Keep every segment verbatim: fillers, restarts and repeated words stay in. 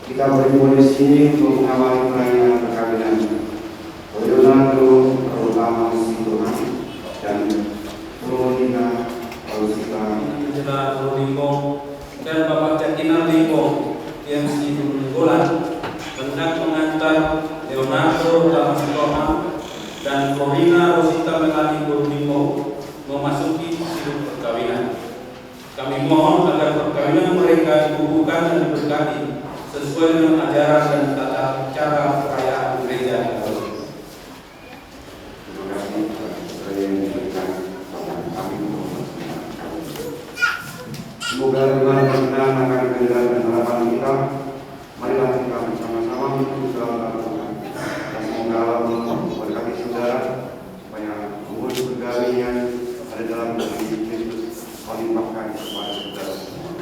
Kita berkumpul di sini untuk mengawali perayaan perkawinan Leonardo Rotama Sitorang dan Florina Rosita Angela Rolimbong dan Bapak Jakina Limbong, yang si Nainggolan, hendak mengantar Leonardo Rotama Sitorang dan Florina Rosita Melani Rolimbong memasuki sidung perkawinan. Kami mohon agar perkawinan mereka dikukuhkan dan diberkati sesuai dengan ajaran dan tata cara perayaan gereja Katolik. Terima kasih atas perayaan yang diberikan kepada kami. Semoga Tuhan berkenan akan kehidupan dan harapan kita. Marilah kita bersama-sama menuju dalam Tuhan. Dan semoga Allah memberkati saudara supaya umur pergawian ada dalam diri Kristus melimpahkan kepada saudara semua.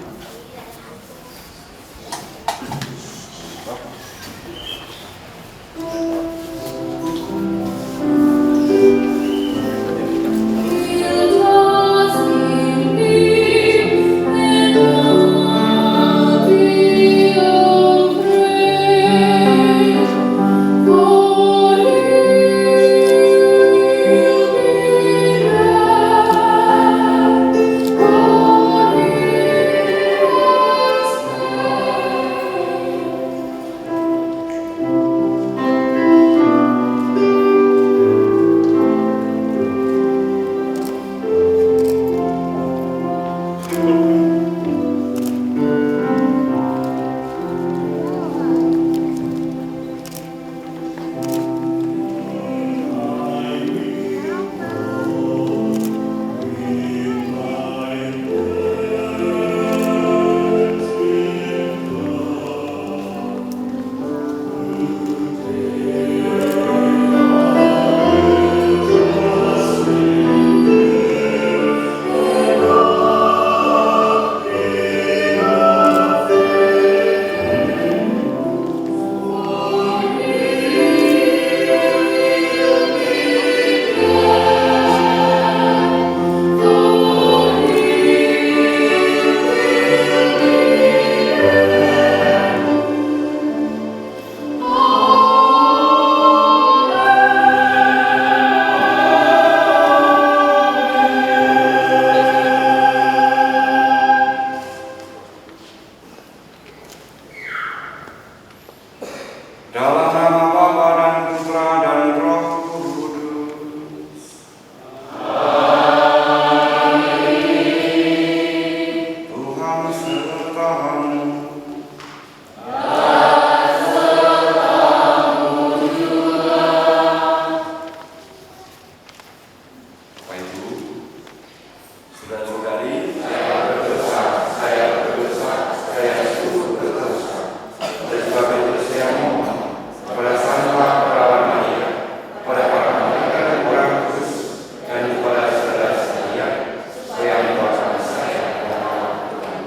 Dalam nama Bapa dan Putra dan Roh Kudus. Amin. Tuhan sertamu. Bapak Ibu, saudara-saudari, saya berdosa, saya berdosa, saya sungguh berdosa. Oleh sebab itu saya mohon kepada Santa Barbara Maria, kepada para malaikat dan orang kudus, dan kepada saudara sekalian, supaya mendoakan saya dan Allah Tuhan.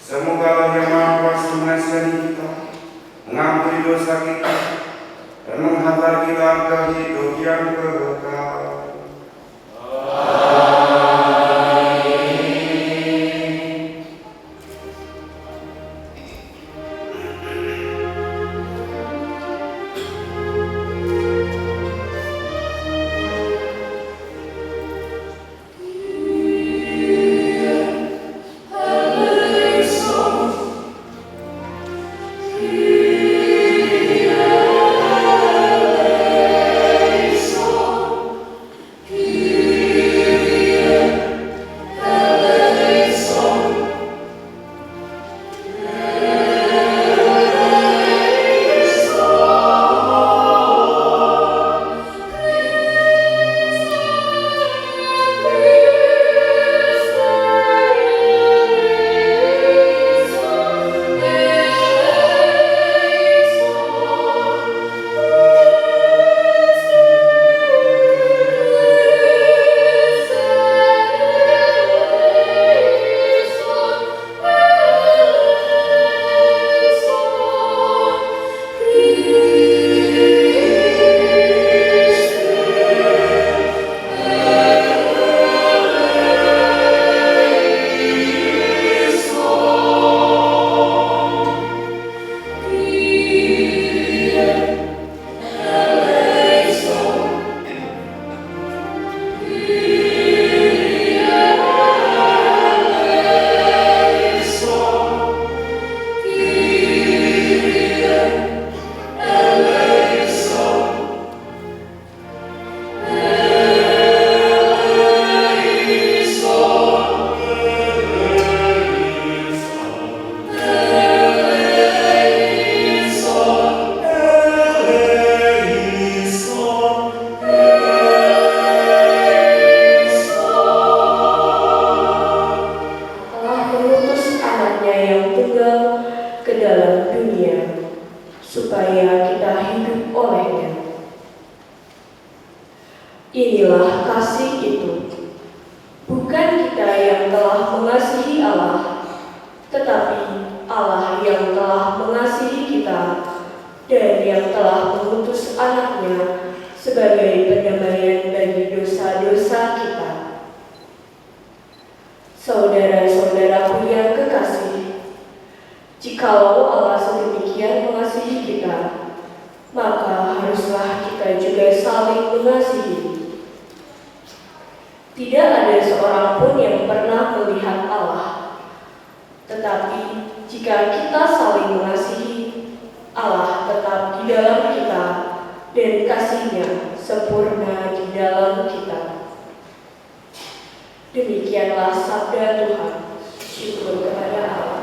Semoga Allah yang Maha Kuasa mengasihani kita, mengampuni dosa kita, dan menghantar kita ke hidup yang kekal. Amin. dalam dunia, supaya kita hidup olehnya. Inilah kasih itu, bukan kita yang telah mengasihi Allah, tetapi Allah yang telah mengasihi kita dan yang telah mengutus Anak-Nya sebagai pendamaian bagi dosa-dosa kita. Saudara-saudaraku yang kekasih, jikalau Allah sedemikian mengasihi kita, maka haruslah kita juga saling mengasihi. Tidak ada seorang pun yang pernah melihat Allah. Tetapi jika kita saling mengasihi, Allah tetap di dalam kita, dan kasih-Nya sempurna di dalam kita. Demikianlah sabda Tuhan. Syukur kepada Allah.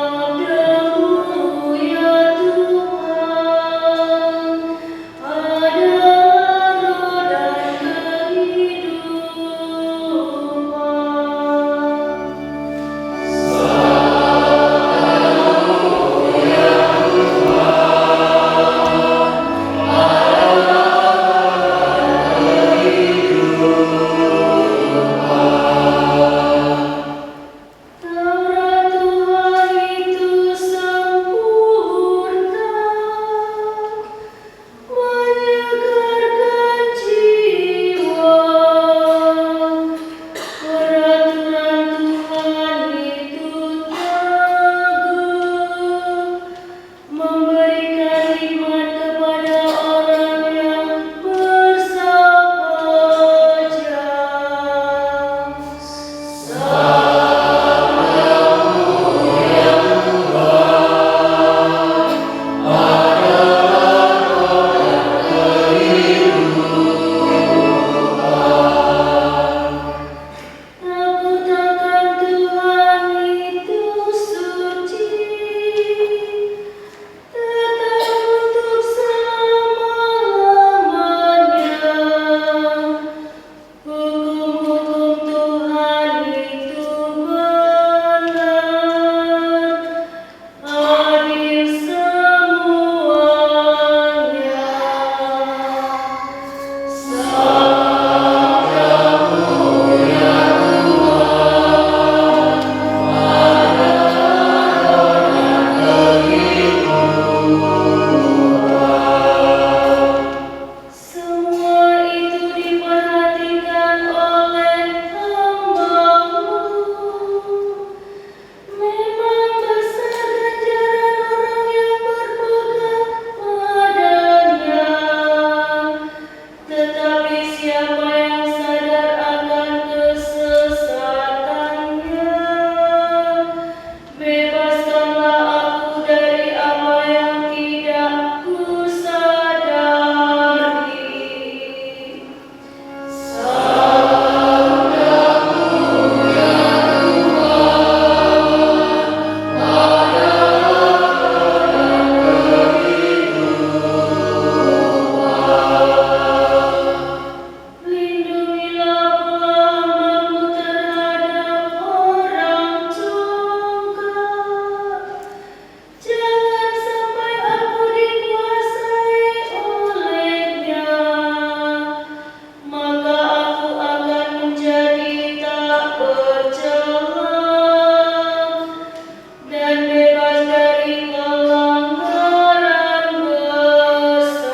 Sabda-Mu, ya Tuhan, adalah roda kehidupan. Taurat Tuhan itu sempurna, menyegarkan jiwa. Peraturan Tuhan itu teguh, memberikan hikmat kepada orang yang bersabar. Takut akan Tuhan itu suci, tetap untuk selama-lamanya. Hukum-hukum Tuhan itu benar, adil semuanya. Semua itu diperhatikan oleh hamba-Mu. Memang besar ganjaran orang yang berpegang padanya, tetapi siapa yang sadar akan kesesatannya? Bebaskanlah aku dari apa yang tidak kusadari. Lindungilah pelangganmu terhadap orang congkak. Jangan sampai aku dikuasai olehnya, maka aku akan menjadi tak bercela dan bebas dari pelanggaran besar.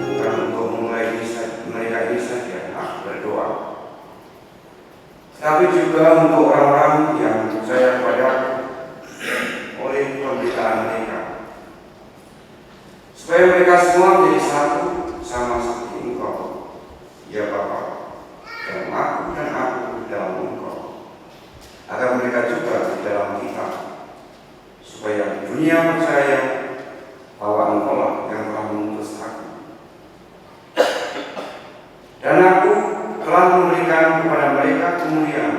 Bukan untuk memulai misa, meriah misa, ya, berdoa. Tapi juga untuk orang-orang yang percaya kepada oleh penderitaan mereka, supaya mereka semua menjadi satu sama seperti Engkau. Ya Bapa, dalam Aku dan Aku dalam Engkau, agar mereka juga di dalam kita, supaya dunia percaya bahwa Engkaulah yang telah mengutus Aku. Dan Aku telah memberikan kepada mereka kemuliaan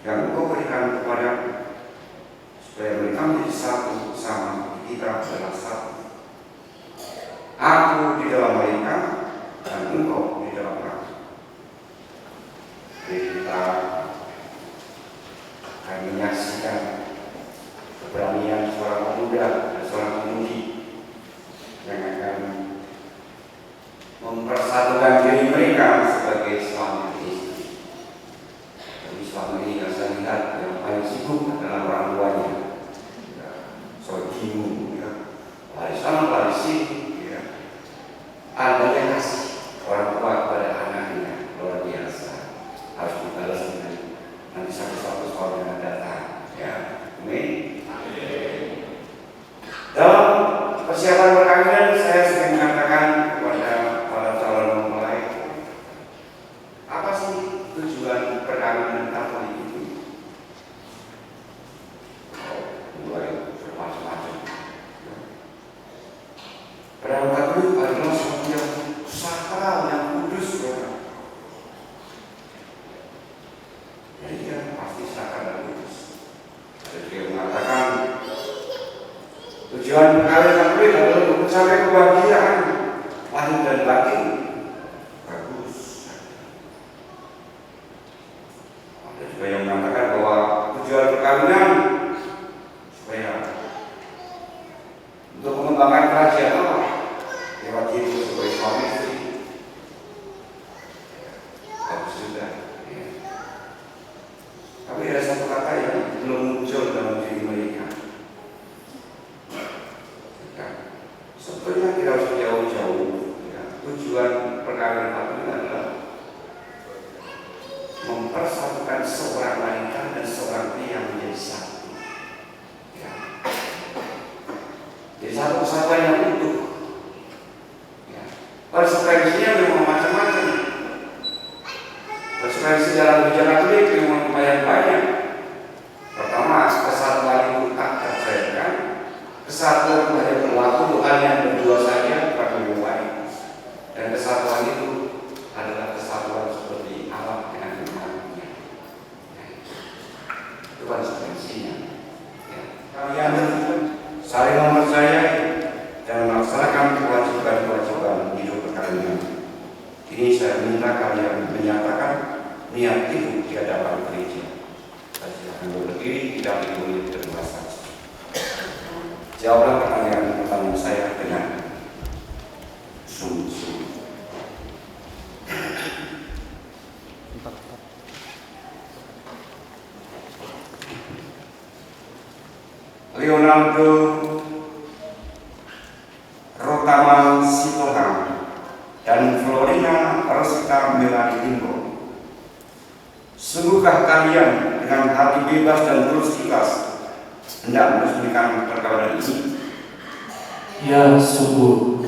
yang Engkau berikan kepadaku, supaya mereka menjadi satu sama seperti kita adalah satu. Aku di dalam mereka, dan Engkau di dalam Aku. Jadi kita akan menyaksikan keberanian seorang pemuda dan seorang pemudi yang akan mempersatukan diri mereka sebagai suami istri. Tapi selama ini yang saya lihat, yang paling sibuk adalah orang tuanya. Ya, so bingung, ya. Lari sana, lari sini, ya. Adanya kasih orang tua kepada anaknya luar biasa. Harus dibalas dengan nanti satu-satu suami yang datang. Ya, amin. Dalam persiapan perkawinan, saya sering mengatakan kepada para calon mempelai, apa sih tujuan perkawinan Katolik itu? Oh, mulai bermacam-macam. Perkawinan Katolik adalah sesuatu yang sakral, yang kudus, ya. Ya iya, pasti sakral dan kudus. Ada juga yang mengatakan, tujuan perkawinan Katolik adalah untuk mencapai kebahagiaan lahir dan batin. Bagus. Ada juga yang mengatakan bahwa tujuan perkawinan supaya untuk mengembangkan kerajaan Allah lewat diri sebagai suami istri. Bagus juga, ya. Tapi ada satu kata yang belum muncul dalam diri mereka. Ya. Sebetulnya tidak usah jauh-jauh, ya. Tujuan perkawinan itu adalah mempersatukan seorang wanita dan seorang pria menjadi satu. Ya. Jadi satu kesatuan yang utuh. Ya. Konsekuensinya memang macam-macam. Konsekuensi dalam gereja Katolik memang lumayan banyak. Pertama, kesatuan itu tak tercairkan. Kesatuan itu hanya berlaku untuk kalian berdua saja, bukan yang lain. Dan kesatuan itu adalah kesatuan seperti Allah dengan umatnya. Itu konsekuensinya. Ya. Kalian saling mempercayai dan melaksanakan kewajiban-kewajiban hidup perkawinan. Ini saya minta kalian menyatakan niat itu di hadapan gereja. Saya silakan duduk berdiri, kita beri menit kedua saksi. Jawablah pertanyaan-pertanyaan saya dengan sungguh-sungguh. Leonardo Rotama Sitohang dan Florina Rosita Melani Limbong. Sungguhkah kalian dengan hati bebas dan tulus ikhlas hendak meresmikan perkawinan ini? Ya, sungguh.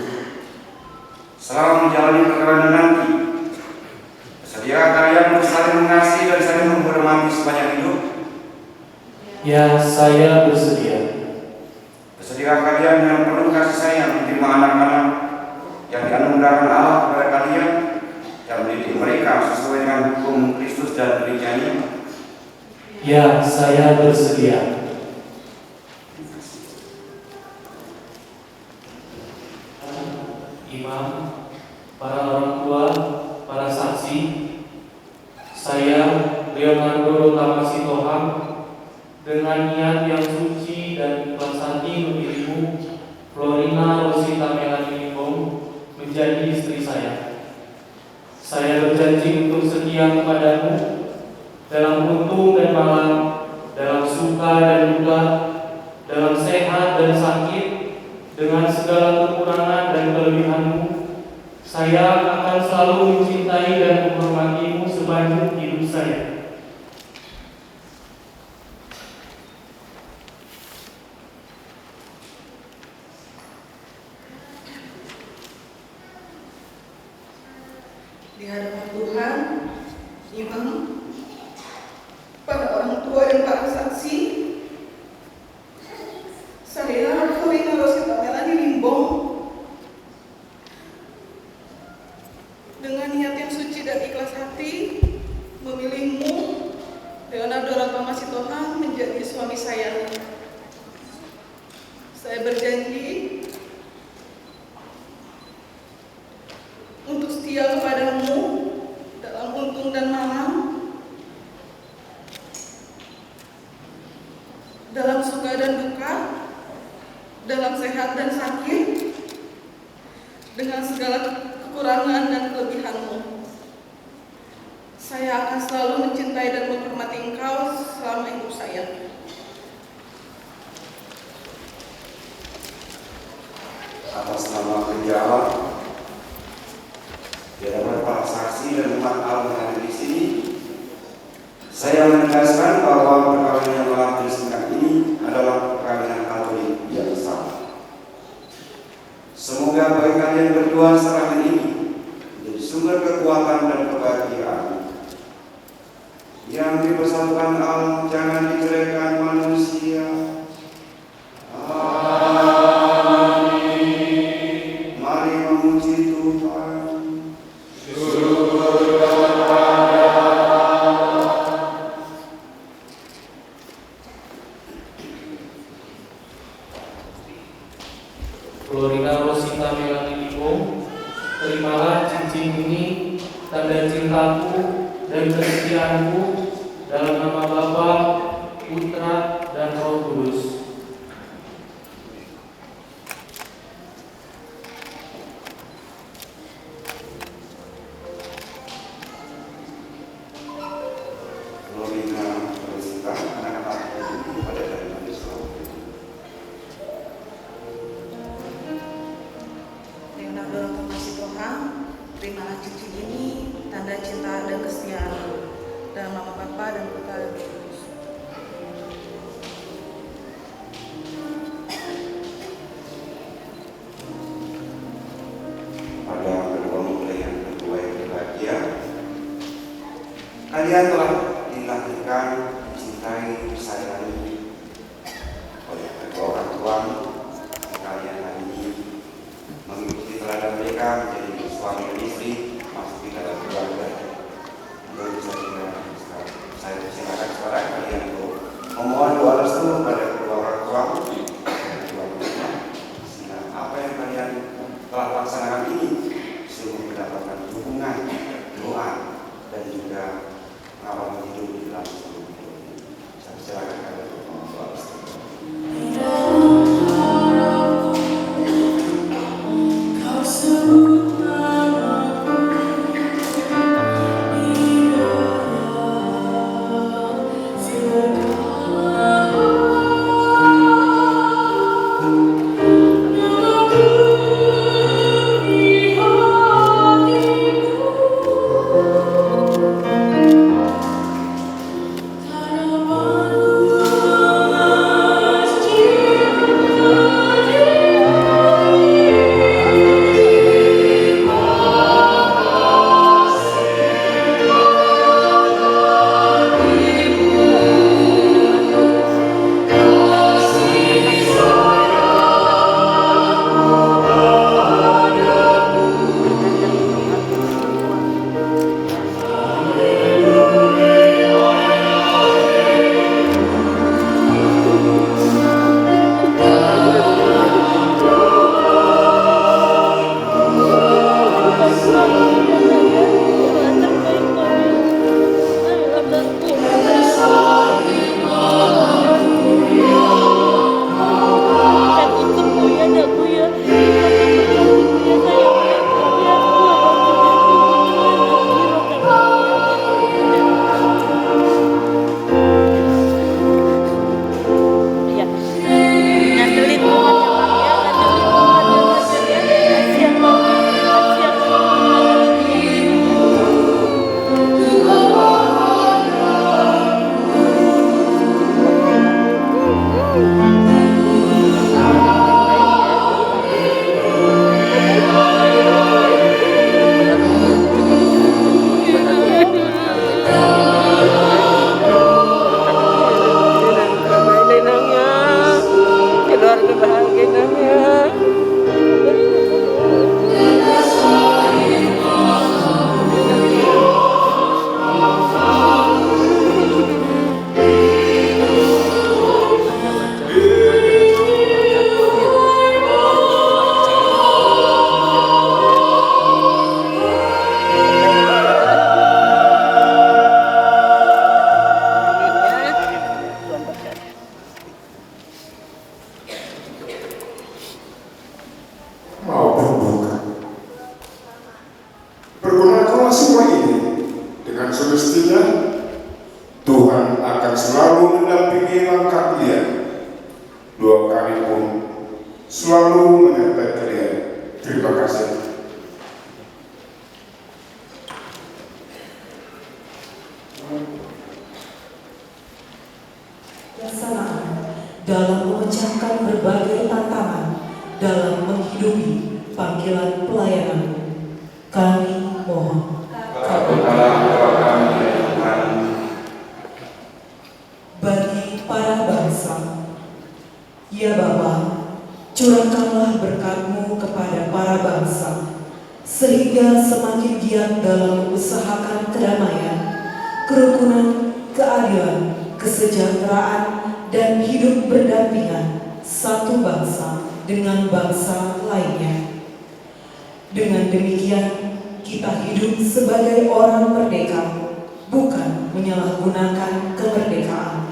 Selama menjalani perkawinan nanti, bersedia kalian untuk saling mengasihi dan saling menghormati sepanjang hidup? Ya, saya bersedia. Bersedia kalian dengan penuh kasih sayang menerima anak-anak yang dianugerahkan Allah kepada kalian dan mendidik mereka sesuai dengan hukum Kristus dan gereja-Nya? Ya, saya bersedia. Imam, para orang tua, para saksi, saya, Leonardo Rotama Sitohang, dengan niat yang suci dan ikhlas hati memilihmu, Florina Rosita Melani Limbong, menjadi istri saya. Saya berjanji untuk setia kepadamu dalam untung dan malang, dalam suka dan duka, dalam sehat dan sakit, dengan segala kekurangan dan kelebihanmu, saya akan selalu mencintai dan menghormatimu sepanjang hidup saya. Di hadapan Tuhan, imam, para orang tua dan para saksi, saya, Florina Rosita Melani Limbong, dengan niat yang suci dan ikhlas hati, memilihmu, Leonardo Rantama Sitohang, menjadi suami saya. Saya berjanji untuk setia kepadamu dalam untung dan malang, dalam suka dan duka, dalam sehat dan sakit, dengan segala kekurangan dan kelebihanmu. Saya akan selalu mencintai dan menghormati engkau selama hidup saya. Atas nama Gereja Allah, di hadapan para saksi dan umat Allah yang hadir di sini, saya menegaskan bahwa perkawinan yang telah tersingkat ini adalah perkawinan Katolik yang sah. Semoga bagi kalian berdua secara ini menjadi sumber kekuatan dan kebahagiaan. Yang dipersatukan Allah jangan diceraikan manusia. Amin. Mari memuji Tuhan. Syukur kepada Allah. Florina Rosita Melani Limbong, terimalah cincin ini, tanda cintaku dan kesetiaanku, dalam nama Bapa, Putra, dan Roh Kudus. Leonardo Rantama Sitohang, terimalah cincin ini, tanda cinta dan kesetiaan, dalam nama Bapa dan Putra dan Roh Kudus. Pada kedua mempelai yang kedua yang berbahagia, kalian telah dilahirkan, dicintai, disayangi oleh kedua orang tuamu. Kalian hari ini mengikuti teladan mereka menjadi suami dan istri, masuk di dalam keluarga. Saya persilakan kepada kalian untuk memohon doa restu kepada kedua orang tua, kedua orang tua. Sehingga apa yang kalian telah laksanakan ini sungguh mendapatkan dukungan, doa, dan juga pengalaman hidup di dalam seluruh hidup. Saya persilakan kalian untuk memohon doa restu. Semestinya Tuhan akan selalu mendampingi langkah kalian. Doa kami pun selalu menyertai kalian. Terima kasih. Pelaksanaan dalam memecahkan berbagai tantangan dalam menghidupi panggilan pelayanan. Kami mohon. Kabulkanlah doa kami, ya Tuhan. Bagi para bangsa. Ya Bapa, curahkanlah berkat-Mu kepada para bangsa, sehingga semakin giat dalam mengusahakan kedamaian, kerukunan, keadilan, kesejahteraan, dan hidup berdampingan satu bangsa dengan bangsa lainnya. Dengan demikian, kita hidup sebagai orang merdeka, bukan menyalahgunakan kemerdekaan.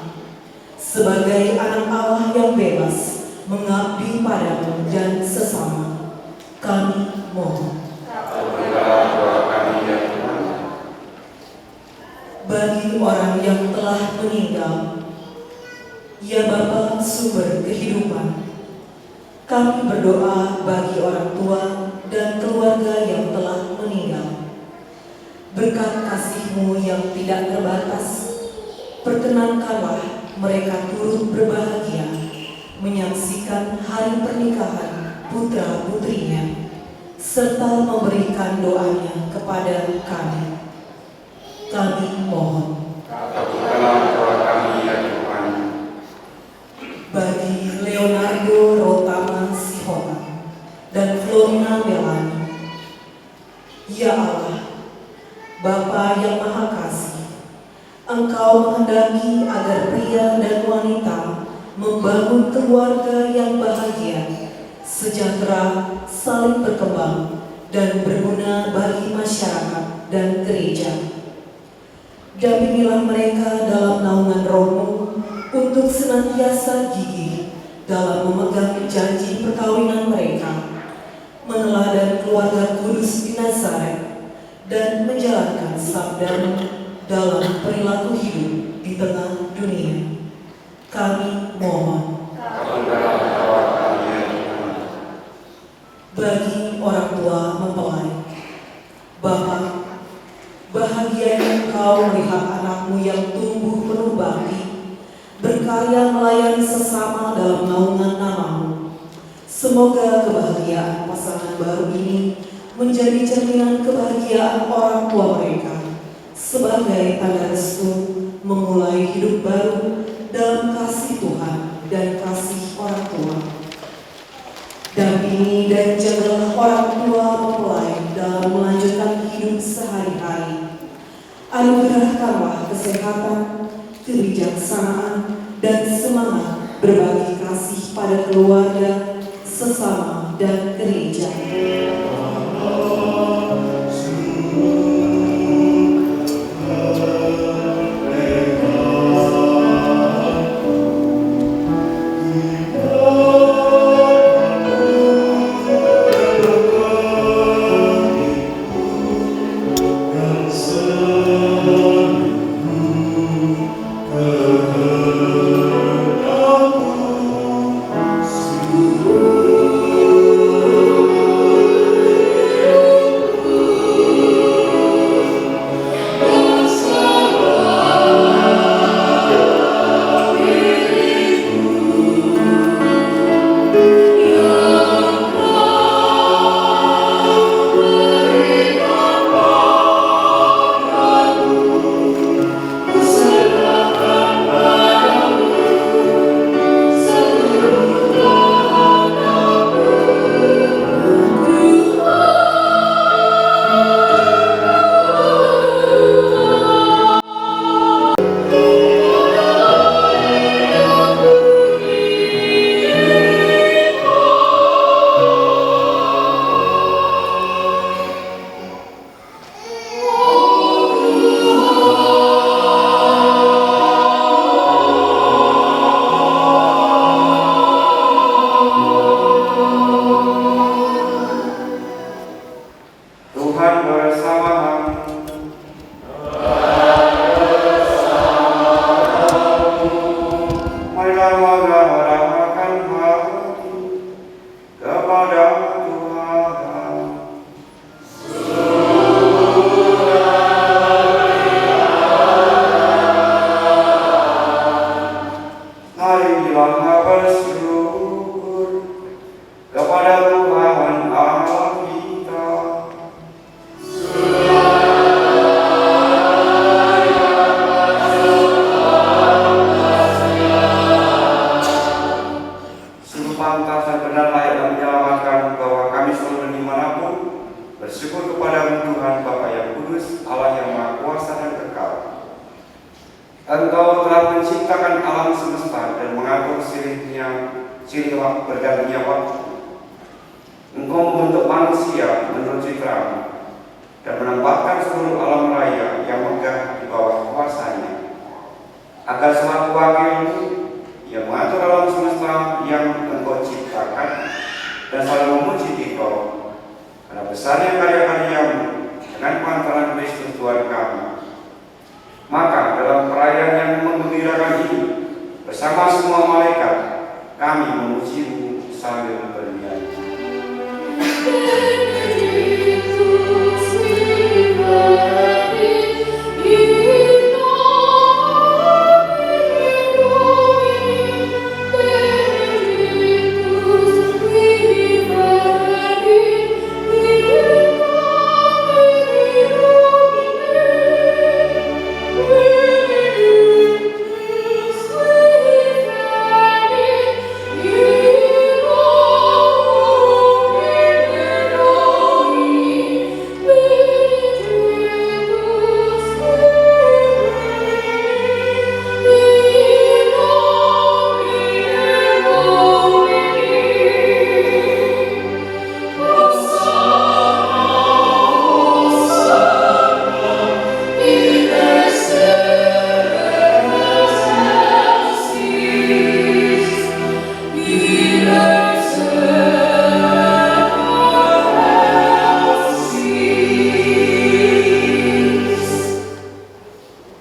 Sebagai anak Allah yang bebas, mengabdi pada-Mu dan sesama, kami mohon. Kabulkanlah doa kami, ya Tuhan. Bagi orang yang telah meninggal. Ya Bapa, sumber kehidupan, kami berdoa bagi orang tua dan keluarga yang telah meninggal. Berkat kasih-Mu yang tidak terbatas, perkenankanlah mereka turut berbahagia menyaksikan hari pernikahan putra-putrinya, serta memberikan doanya kepada kami. Kami mohon. Kabulkanlah doa kami, ya Tuhan. Bagi Leonardo Rotama Sihotang dan Florina Melani. Ya Allah, Bapa yang Maha Kasih, Engkau menghendaki agar pria dan wanita membangun keluarga yang bahagia, sejahtera, saling berkembang, dan berguna bagi masyarakat dan gereja. Dampingilah mereka dalam naungan Roh-Mu untuk senantiasa gigih dalam memegang janji perkawinan mereka, meneladan keluarga kudus di Nazaret, dan menjalankan sabda-Mu dalam perilaku hidup di tengah dunia. Kami mohon. Kabulkanlah doa kami, ya Tuhan. Bagi orang tua mempelai. Bapa, bahagianya engkau melihat anak-Mu yang tumbuh penuh bakti, berkarya melayani sesama dalam naungan nama-Mu. Semoga kebahagiaan pasangan baru ini menjadi cerminan kebahagiaan orang tua mereka, sebagai tanda restu memulai hidup baru dalam kasih Tuhan dan kasih orang tua. Dampingi dan jagalah orang tua mempelai dalam melanjutkan hidup sehari-hari. Anugerahkanlah kesehatan, kebijaksanaan, dan semangat berbagi kasih pada keluarga, sesama, dan gereja. Siri wa-, bergantinya waktu. Engkau membentuk manusia menurut citramu dan menempatkan seluruh alam raya yang megah di bawah kuasanya. Agar selaku wakilmu, ia mengatur alam semesta yang engkau ciptakan dan saling memuji di kau. Karena besarnya karya-karyamu dengan pengantaran Kristus Tuhan kami. Maka dalam perayaan yang menggembirakan ini, bersama semua malaikat, kami memujimu sambil bernyanyi.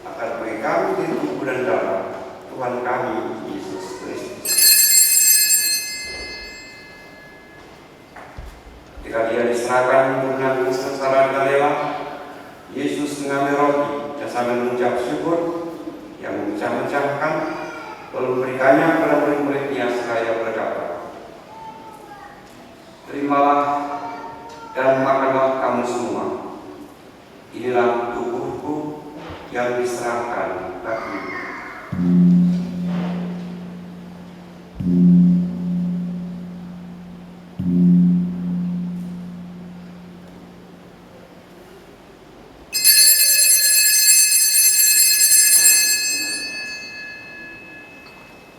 Akan mengambil tubuh dan darah Tuhan kami Yesus Kristus. Ketika Ia diserahkan untuk menanggung sengsara dan rela, Yesus mengambil roti dan sambil mengucap syukur, Ia memecah-mecahkan, lalu memberikannya kepada murid-murid-Nya seraya berkata, "Terimalah dan makanlah kamu semua. Inilah tubuhku yang diserahkan bagimu."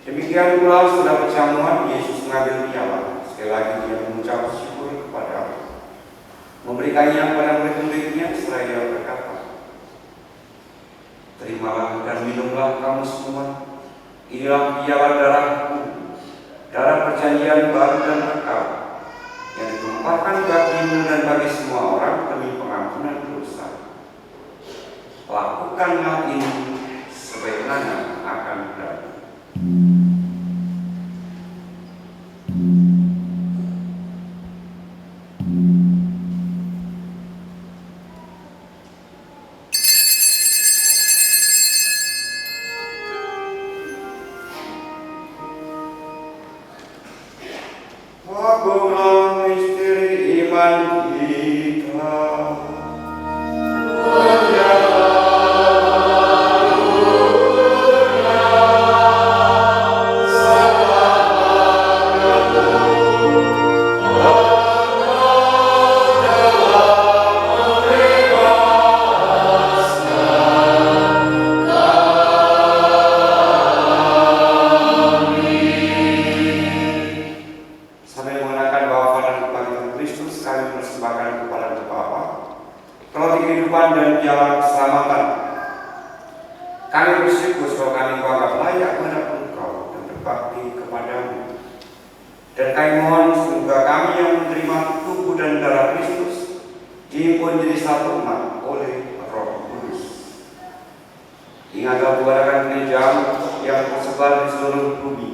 Demikian pula setelah perjamuan, Yesus mengambil piala. Sekali lagi Ia mengucap syukur kepada Allah, memberikannya kepada murid-murid-Nya seraya berkata, "Terimalah dan minumlah kamu semua. Inilah piala darahku, darah perjanjian baru dan kekal, yang ditumpahkan bagimu dan bagi semua orang demi pengampunan dosa. Lakukanlah ini sebagai kenangan akan kami." Misteri iman kita. Sambil mengenakan wafat dan kebangkitan Kristus, kami mempersembahkan kepada Engkau, Bapa, roti kehidupan dan piala keselamatan. Kami bersyukur sebab kami dianggap layak menghadap Engkau dan berbakti kepada-Mu. Dan kami mohon semoga kami yang menerima tubuh dan darah Kristus dihimpun jadi satu umat oleh Roh Kudus. Ingatlah, Tuhan, akan gereja-Mu yang tersebar di seluruh bumi,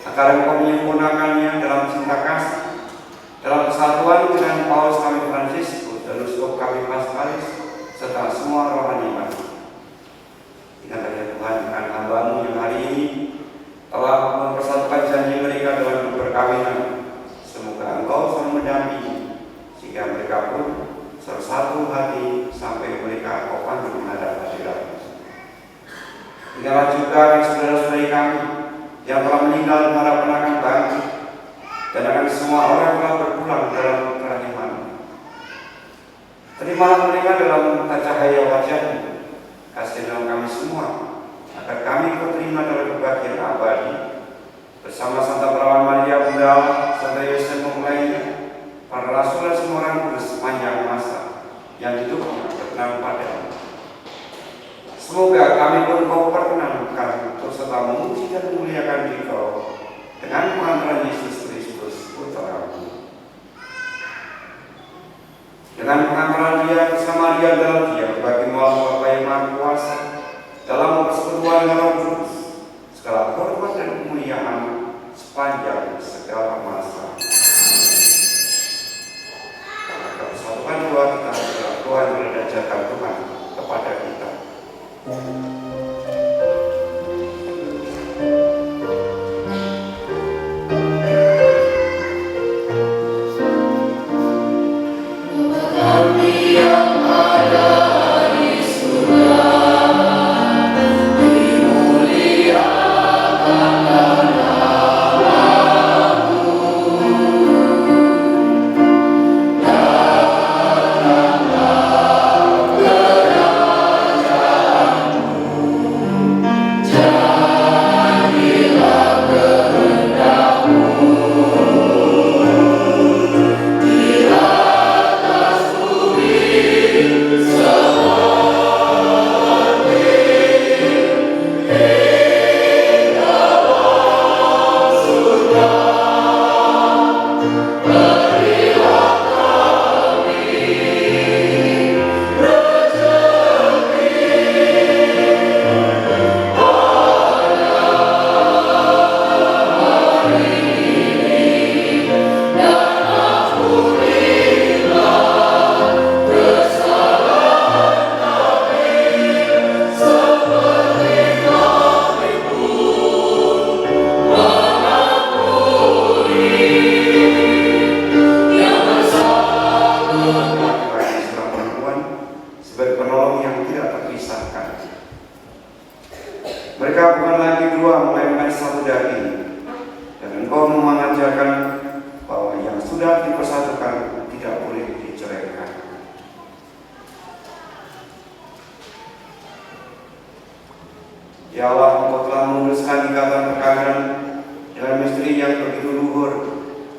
agar Engkau menyempurnakannya dalam cinta kasih, dalam kesatuan dengan Paus kami Fransiskus dan Uskup kami Paskalis, serta semua rohani kami. Ingatlah, ya Tuhan, akan hamba-Mu yang hari ini telah mempersatukan janji mereka dalam hidup perkawinan. Semoga Engkau selalu mendampingi, sehingga mereka pun selalu satu hati sampai mereka Kau panggil menghadap hadirat-Mu. Ingatlah juga akan saudara-saudari kami yang telah meninggal dan harapan akan bangkit, dan akan semua orang yang telah berpulang dalam kerahiman. Terimalah mereka dalam cahaya wajah-Mu. Kasihanlah kami semua, agar kami Kau terima dalam kebaktian abadi, Bersama Santa Perawan Maria Bunda Allah, Santa Yosep Mempelainya, para rasul dan semua orang kudus sepanjang masa yang hidupnya berkenan padamu. Semoga kami pun Engkau perkenankan untuk serta memuji dan memuliakan Diri Kau dengan pengantaran Yesus Kristus, Putramu. Dengan pengantaran Dia, bersama Dia, dalam Dia, bagi Allah Bapa yang Maha Kuasa, dalam persekutuan Roh Kudus, segala hormat dan kemuliaan sepanjang segala masa. Maka persatukan doa kita, doa yang telah diajarkan Tuhan kepada kita. Sebagai penolong yang tidak terpisahkan. Mereka bukan lagi dua, melainkan satu daging. Dan Engkau mengajarkan bahwa yang sudah dipersatukan tidak boleh diceraikan. Ya Allah, Engkau telah memutuskan ikatan perkawinan dengan misteri yang begitu luhur,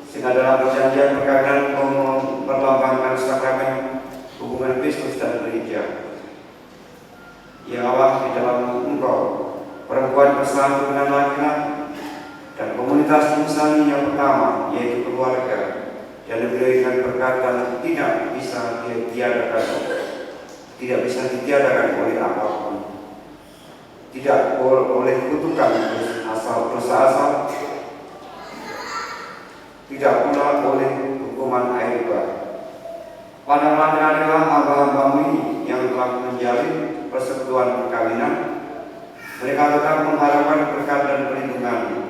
sehingga dalam perjanjian perkawinan Engkau memperlambangkan sakramen hubungan Kristus dan Gereja. Ya Allah, di dalam Engkau, perempuan bersatu dengan laki-laki, dan komunitas insan yang pertama, yaitu keluarga, dan diberikan berkat dan tidak bisa ditiadakan, tidak bisa ditiadakan oleh apapun. Tidak bo-, boleh kutukan asal, dosa asal, tidak pula oleh hukuman air bah. Pandanglah dan adilkanlah hamba-hamba-Mu ini yang telah menjalin persekutuan perkawinan. Mereka tetap mengharapkan berkat dan perlindungan-Mu.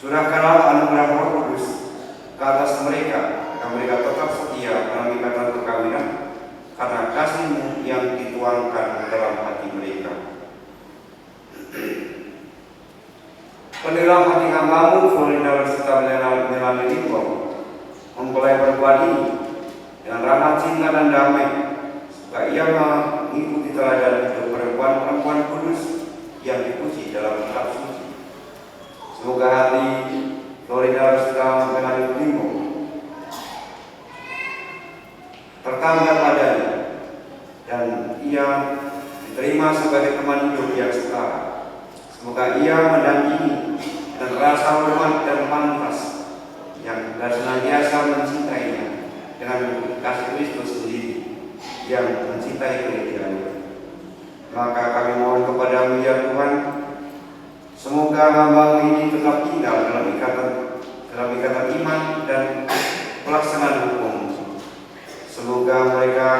Curahkanlah anugerah Roh Kudus ke atas mereka, agar mereka tetap setia dalam ikatan perkawinan karena kasih-Mu yang dituangkan dalam hati mereka. Penuhilah hati hamba-Mu, Florinda Rosita Melani Limbong, mempelai perempuan ini, dengan rahmat, cinta, dan damai, supaya ia mengikuti teladan hidup perempuan-perempuan kudus yang dipuji dalam kitab suci. Semoga hati Florinda Rosita Melani Limbong tertambat padanya, dan ia diterima sebagai teman hidup yang setara. Semoga ia mendampingi dan rasa hormat dan pantas yang, dan senantiasa mencintainya dengan kasih Kristus sendiri yang mencintai gereja-Nya. Maka kami mohon kepada-Mu, ya Tuhan, semoga hamba-Mu ini tetap tinggal dalam ikatan, dalam ikatan iman dan pelaksanaan hukum. Semoga mereka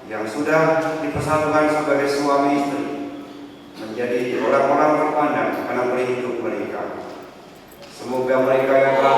yang sudah dipersatukan sebagai suami istri menjadi orang-orang terpandang karena perilaku mereka. Semoga mereka yang telah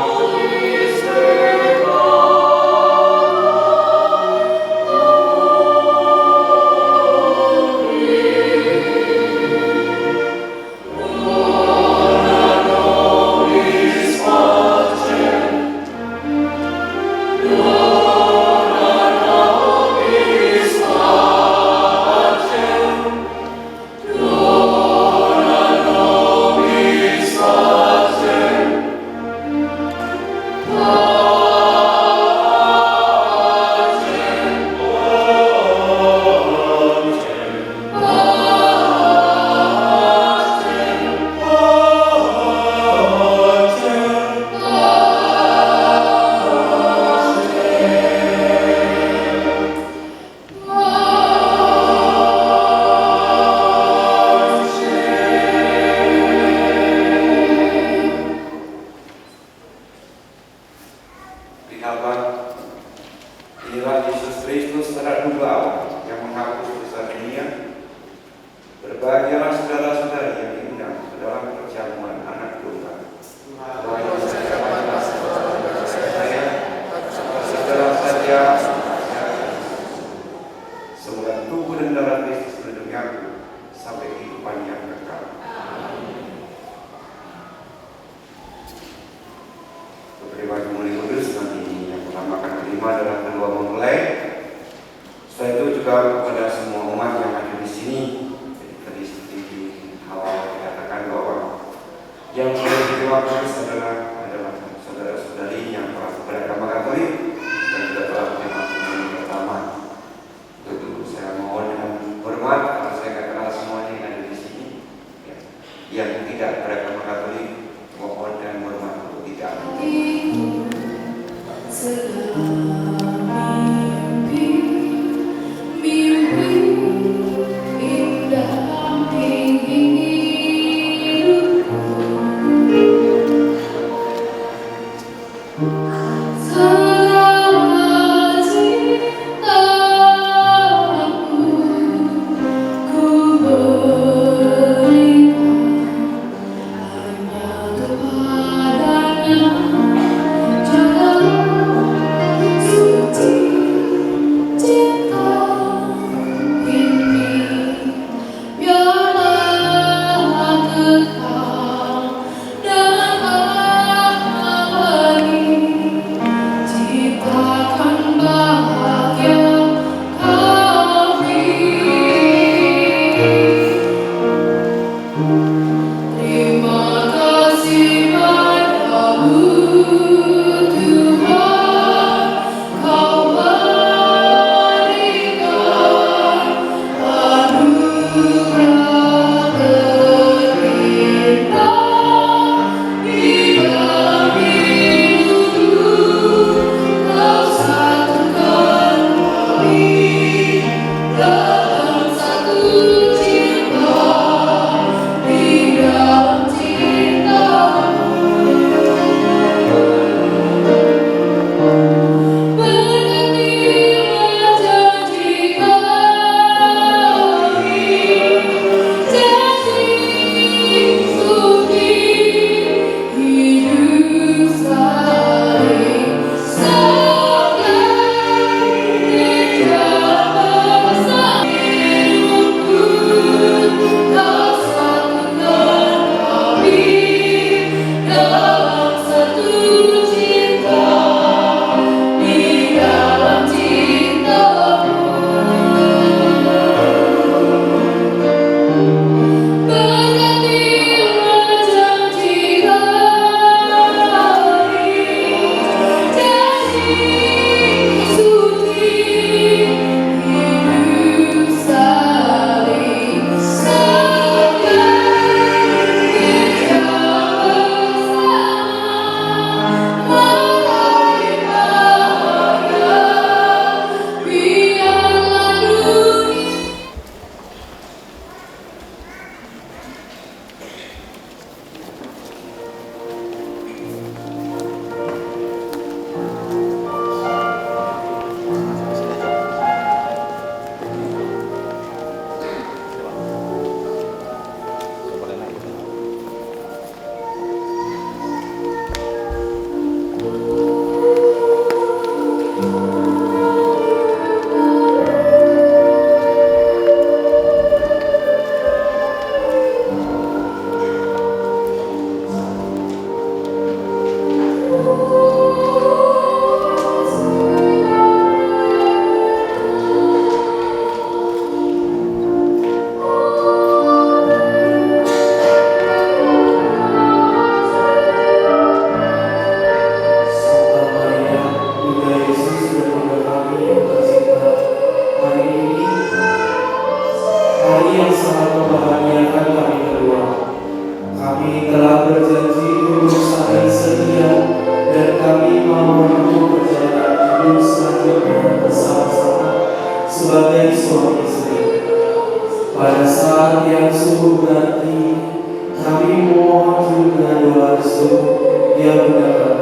Hapus dosa dunia. Berbahagialah saudara-saudari yang diundang ke dalam perjamuan Anak Domba. Semoga tubuh dan darah Kristus melindungi aku sampai kehidupan yang kekal. Kepada Bapa, Anak, Roh Kudus, nanti yang pertama akan terima adalah kedua mempelai. Setelah itu juga kepada semua umat yang hadir di sini. Jadi, tadi seperti di awal dikatakan bahwa yang perlu diterima kasih adalah, adalah saudara-saudari yang telah beragama Katolik dan juga telah menerima komunion pertama. Untuk itu saya mohon dengan hormat, karena saya nggak kenal semuanya yang ada di sini. Ya. Yang tidak beragama Katolik, mohon dengan hormat untuk tidak. Santa Maria, Bunda Yesus dan Bunda kami yang tercinta, hari ini hari yang sangat membahagiakan kami berdua. Kami telah berjanji untuk saling setia, dan kami mau menempuh perjalanan hidup selanjutnya bersama-sama sebagai suami istri. Pada saat yang sungguh berarti ini, kami memohon juga doa restu, ya Bunda kami.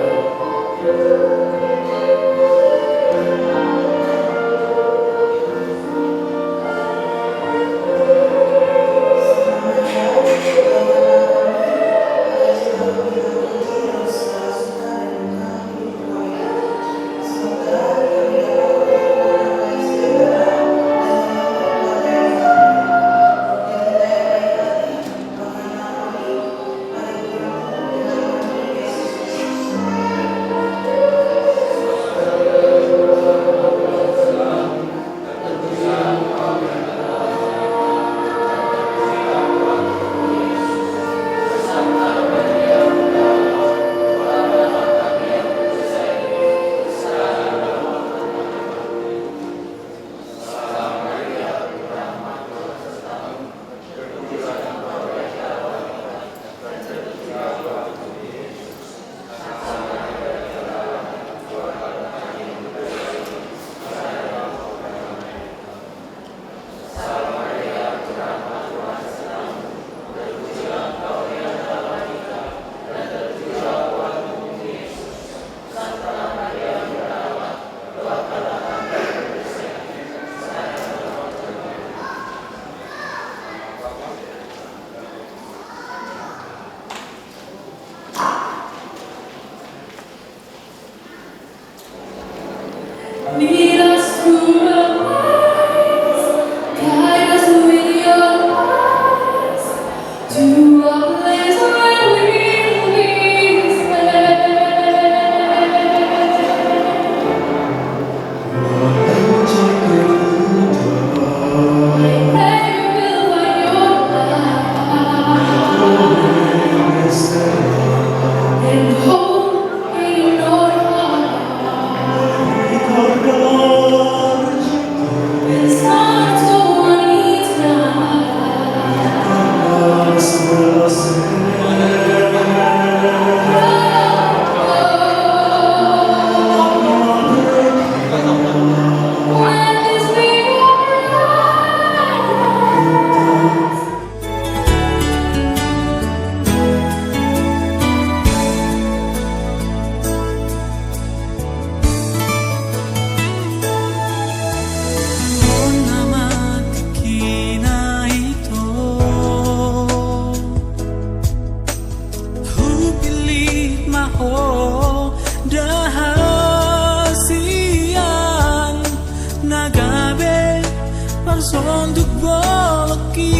Bolki.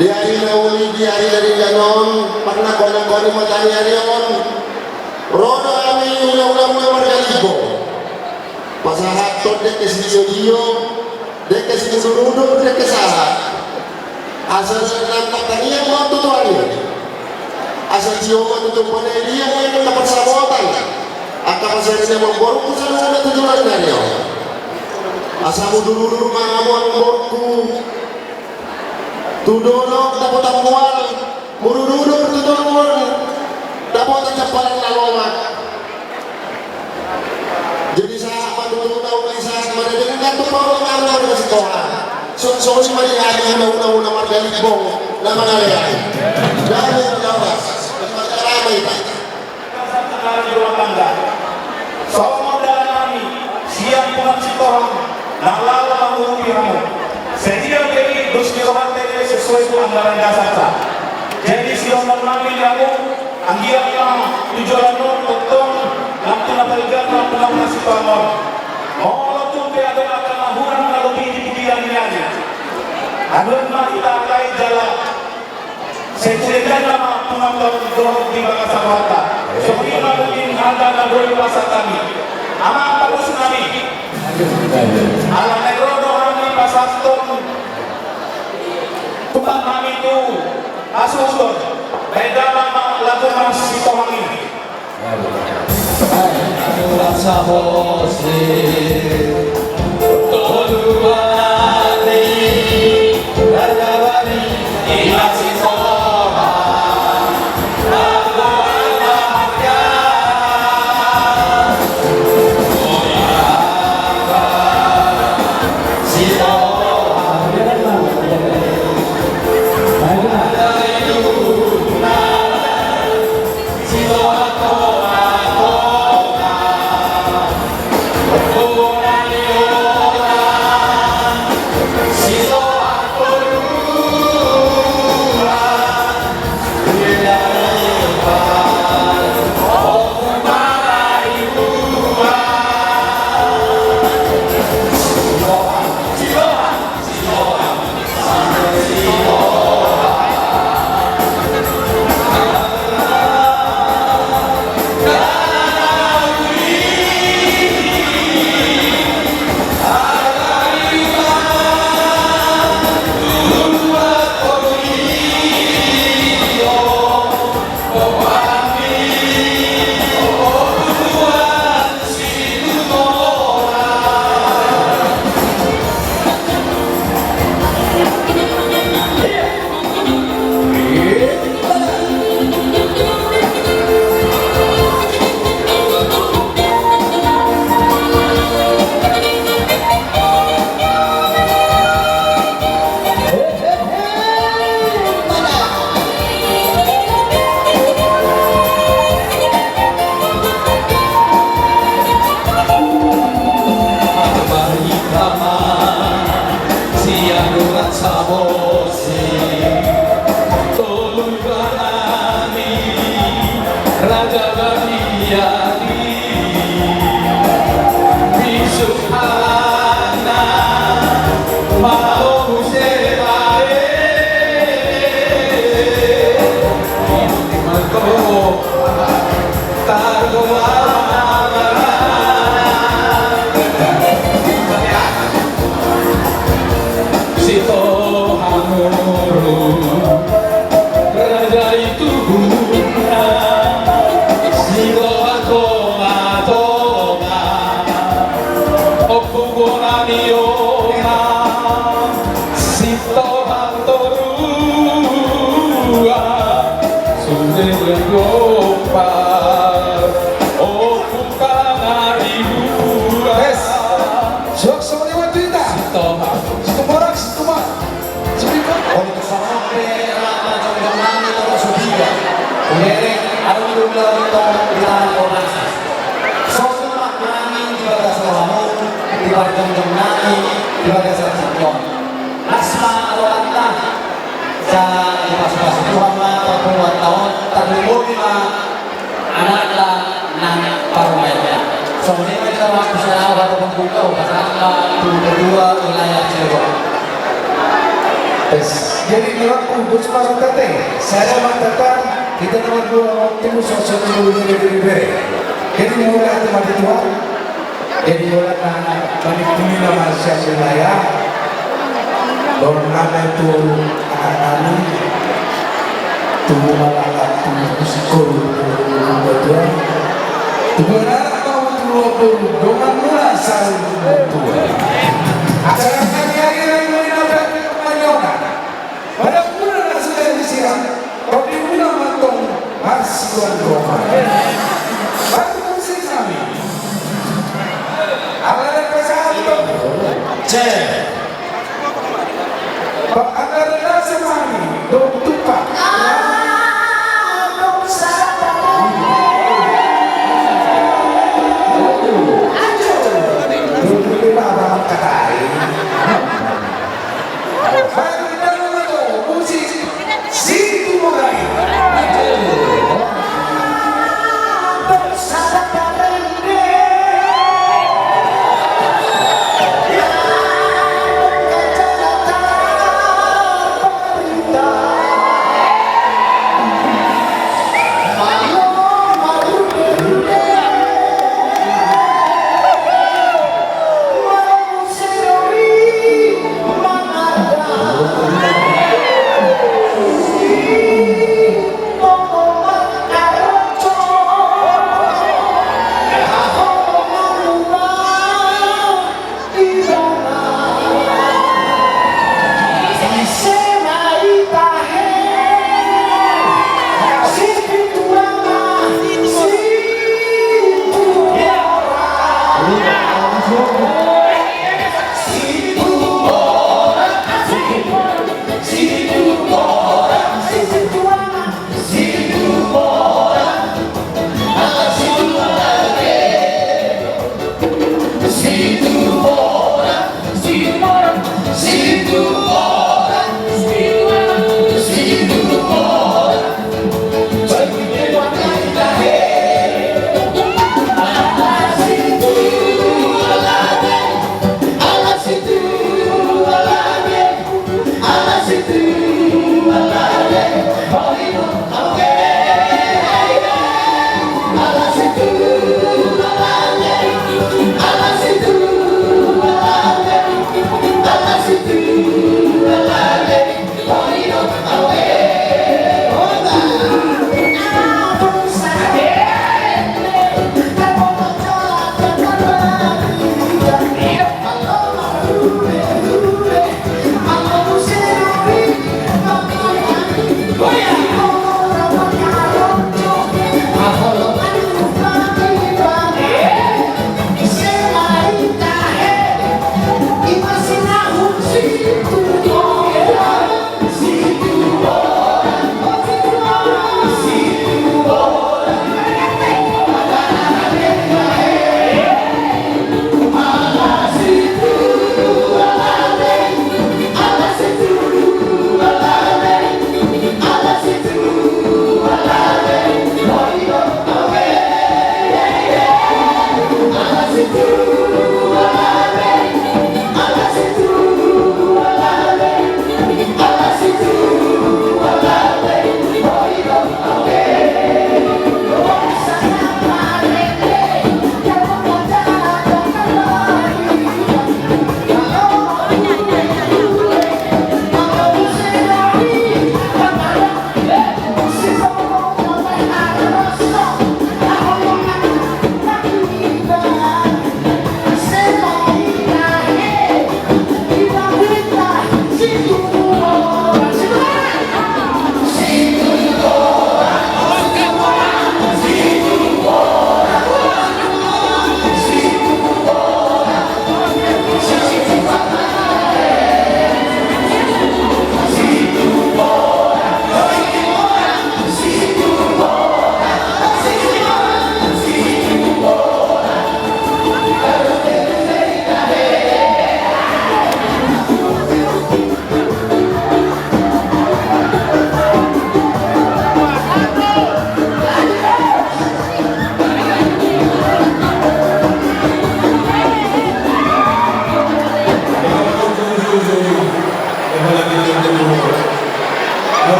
Di ari na uli, di ari na denggan on, pernah konek-konek mata ni ari on, ro do hami hulahula muna marga Limbong. Pasahathon dengke sidio-dio, dengke simudur-udur, dengke sahat. Asa na martangiang ma tutu ari. Asa tio ma tutu panaili angka parsamotan. Angka pasari na mamborungku saluhutna tu joloan ni ari on. Asa mudur-udur ma hamu amangborungku. Tu dolok dapotan mual, mudur-udur tu dolok on, dapotan jampalan na lomak. Jadi sahat ma tutu na uli, sahat ma na denggan tu parumaenmuna marga Sitohang. Songon i ma di hami hulahula muna marga Limbong na mangalean. Dame ma horas, marga Rama hita. Bagasan anggaran rumah tangga. Songon dalan nami sian Punguan Sitohang na laho mangurupi hamu. Sedia be i dos ni rohanta i sesuai tu anggaran dasarta. Jadi sidohonon nami di hamu, anggiat ma tu joloan on tongtong lam tu na balga ma punguan Sitohang on. Molo tung pe adong angka na hurang na lobi di pudian ni ari, adong ma hita angka i jala sai tu dengganna ma punguanta on dohot di bagasan rohanta. Songon i ma mungkin hata na boi pasahat hami. Amang parmusik nami, ala naeng ro do hami pasahathon tumpang nami tu hasuhuton, baen damang ma lagu Punguan Sitohang i. Sitohang Muruk, raja i tubuhna, Sitohang Tonga-tonga, Ompu Bona ni Oma, Sitohang Toruan, sude bergompar, Ompu Pangaribuan. Yes. Suang songon i ma tu hita. Sitohang. Situmorang, situmorang. Sipikot. Olo, sahat pe, ala parjongjong nami Toru Sutiga. Uderek, adong di ulaon tong di tangan Komnas. Songon i ma nami di bagasan rohamu, di parjongjong nami di bagasan tingki on. Las ma rohanta. Sai dipasupasu Tuhan ma parpunguanta on, tarlumobi ma anakta nang parumaenta. Songon i ma di rohangku, sai au hata pambuka, pasahat ma tu ketua wilayah Cirebon. Tes. Jadi, mula pun, bos, masuk tete. Saya matakan, kita nomor dua waktu, sosok dulu, bere, bere, bere. Jadi, mula itu mati tua. Jadi, mula na, mani puli nama siap wilayah. Dorong nama itu anak kami. Tunggu malam, tunggu sikul, tunggu tua. Tunggu anak, tunggu tua, tunggu. Dongan mula, saling tua. Acara kami hari ini, mula, mula, mula. Pada mula na sudah disiram, roti mula mantong marsiuan roma. Baru musik kami. Ala ada pasangan. Cek. Pak Angga rasa mami, dong tupak. Dong tupak, Bang Katai.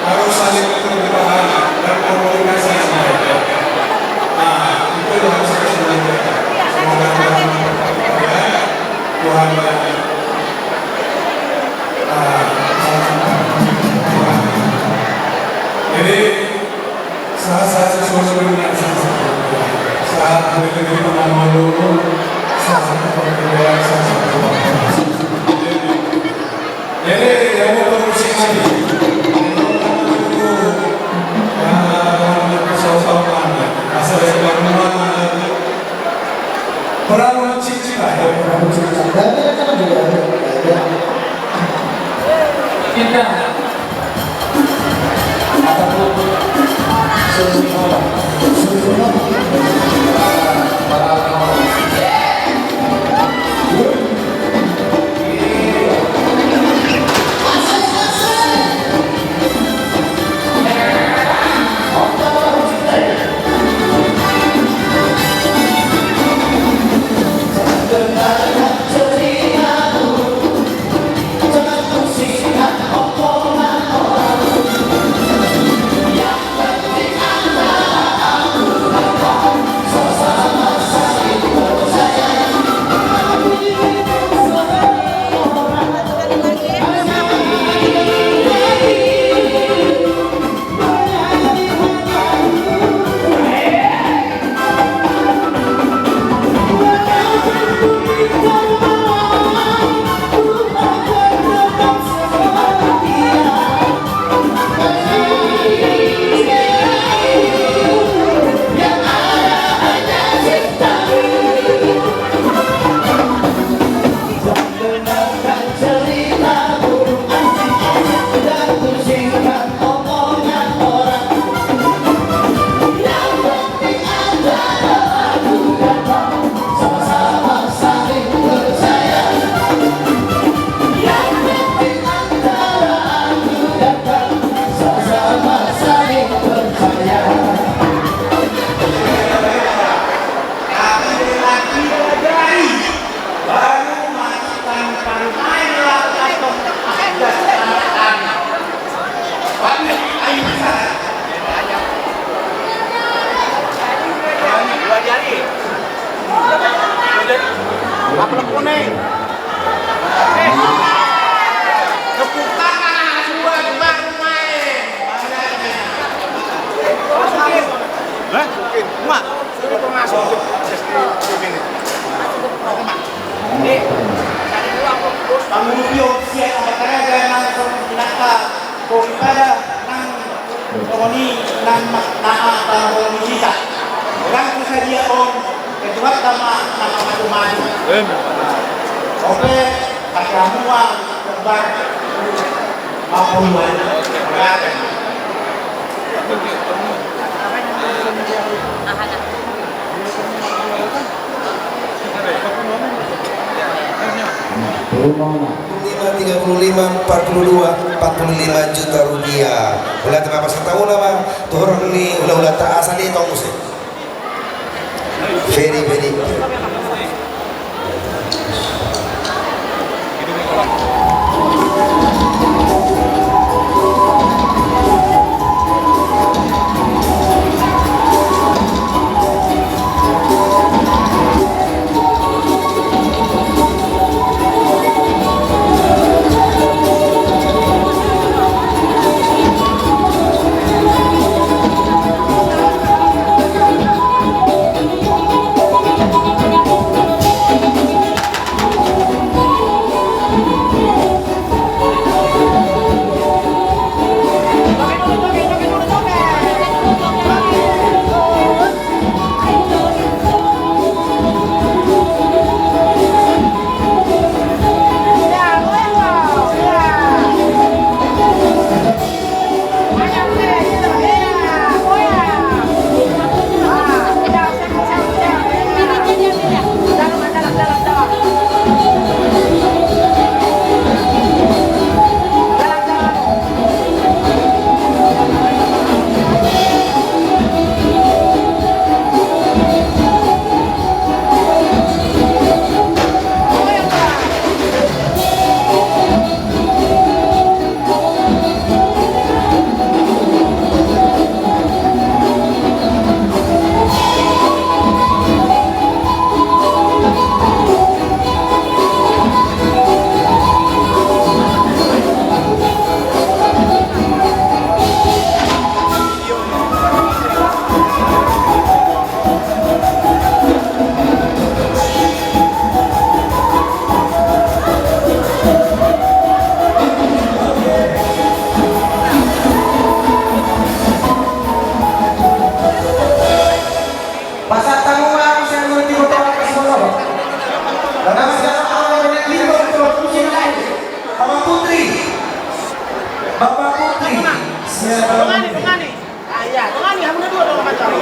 Harus saling bertahan dan komunikasi yang baik. Nah, itu yang harus kita sampaikan. Semoga Tuhan memberkati kita, ya. Tuhan, ya. Ah, jadi, sahat-sahat sesuai dengan sahat-sahat. Sahat dari teman-teman dulu, sahat-sahat. Jadi, ya, mau terus lagi. Perahu Cinta. Perahu Cinta. Cinta. Pangurupion sian Amangkaraja nang songon i nang daripada nang songon i nang na, na, na, na, na, na, na, orang tu sadia on, ketua tama, nama maju-maju. Oke, pakai hamu ma, kembar. Lima, tiga puluh lima, empat puluh dua, empat puluh lima juta rupiah. Ulah terima kasih tahu nama, turun ni, ulah, ulah tak asal itu, musik. Very, very. Bapak Putri, siapa? Dongani, dongani. Ah, iya, dongani, hamuna dua, dongani.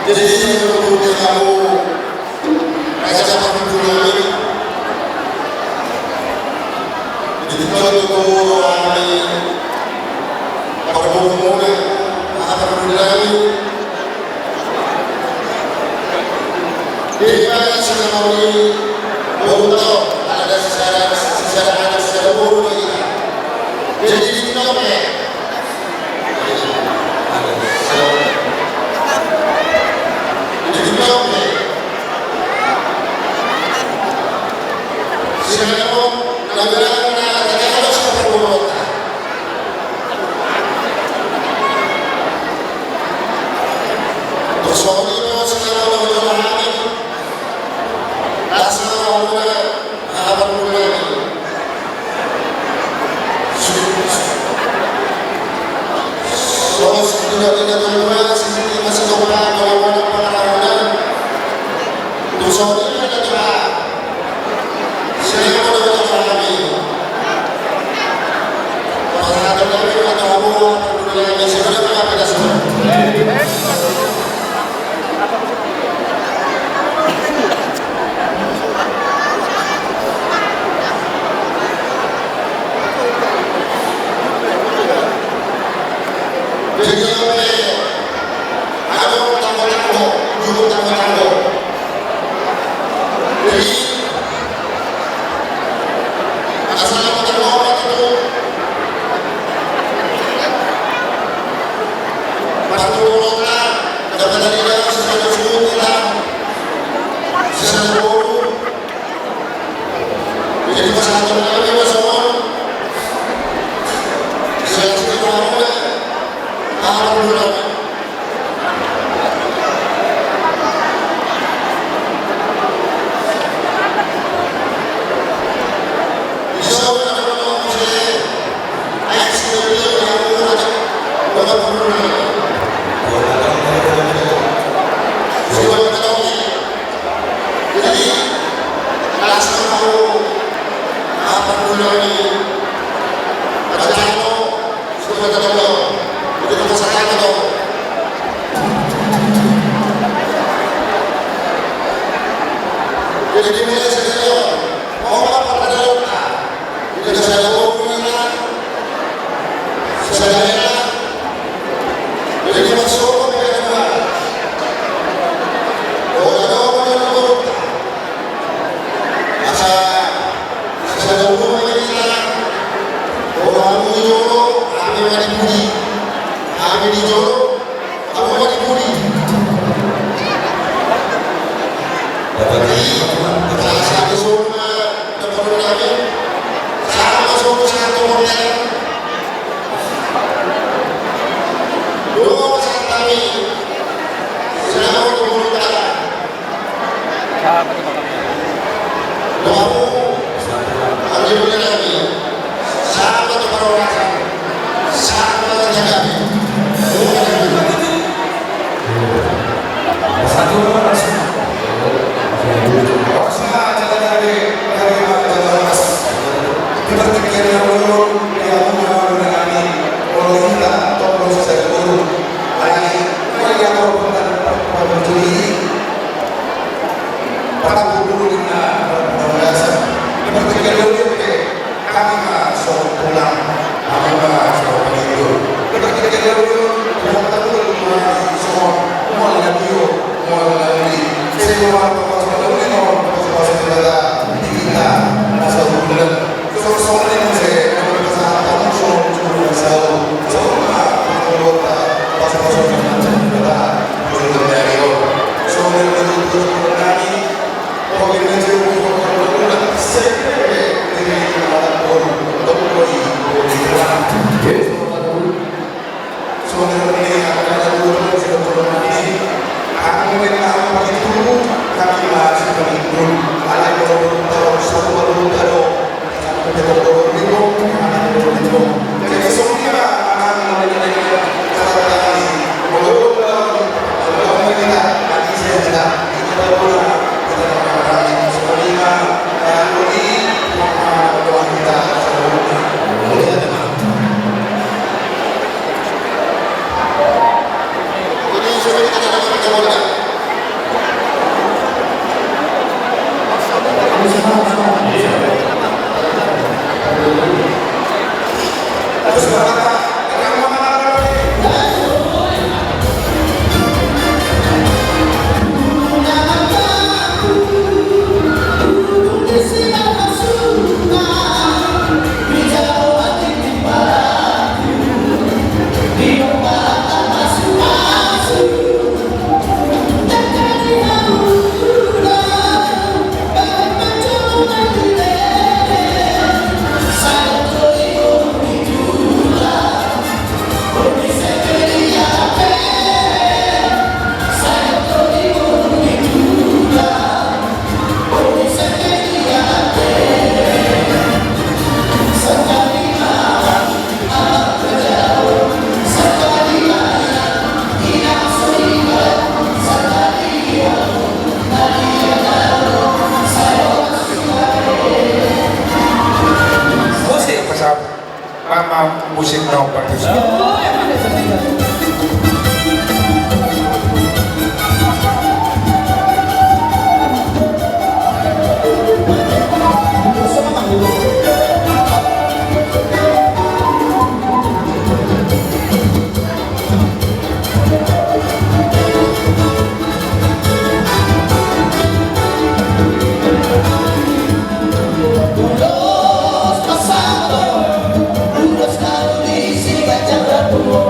Jadi, menurut kamu, raja apa dulu ini? Jadi, kalau itu hami parboru muna, apa dulu ini? Di mana sih kami boru, ada secara, secara anak, secara boru lagi. Jadi, di mana? Asa sada ulo ma hita, olo hamu di jolo, hami ma di pudi. Hami di jolo, hamu ma di pudi. Dapat i, dapat satu solo ma, dapat solo nami. Sama solo satu model. Dua pasangan nami. Selamat berbuka. Patampu dulu ninna, partingkian dulu pe, hami ma songon tulang, hami ma songon panginjur. Partingkian dulu, hami ma songon mual na tio, mual na uli. Sai mual na uli, mual na uli, mual na uli, mual na uli, mual na uli.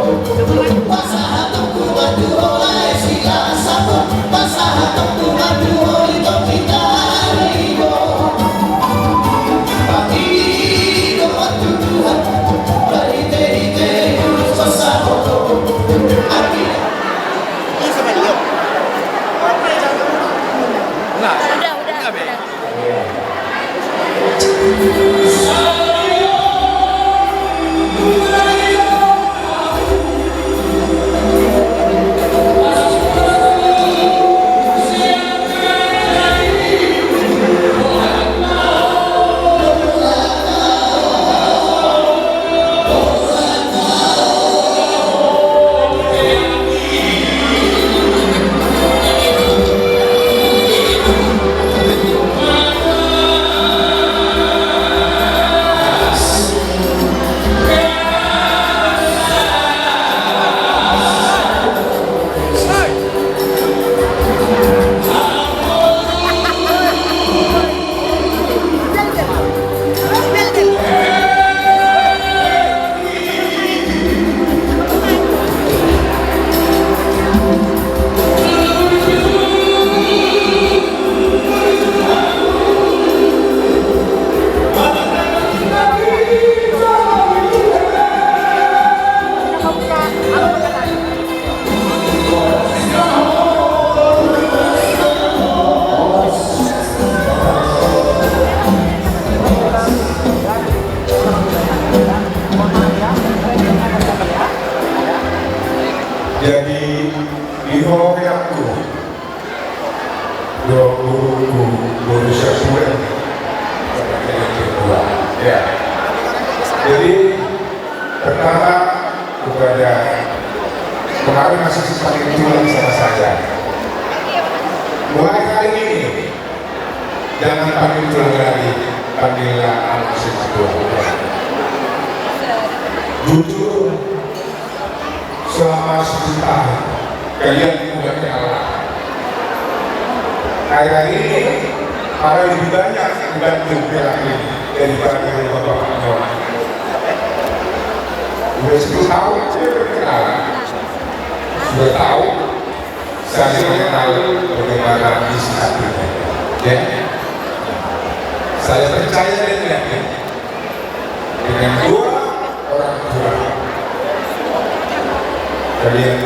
Udah, udah, udah. Jadi, di ho, inangku, dohot boruku, boru Siapuran, ya. Jadi, pertama, kepada, kemarin masih panggil tulang sama saya. Mulai hari ini, jangan panggil tulang lagi, panggillah Amang Simatupang. Jujur, selama sepuluh tahun kalian udah kenal. Akhir-akhir ini, malah lebih banyak dibantu laki-laki daripada bapak-bapaknya. Udah sepuluh tahun saya berkenalan, sudah tahu, saya mengenal bagaimana isi hatinya. Ya. Saya percaya dan yakin, dengan doa orang tua, kalian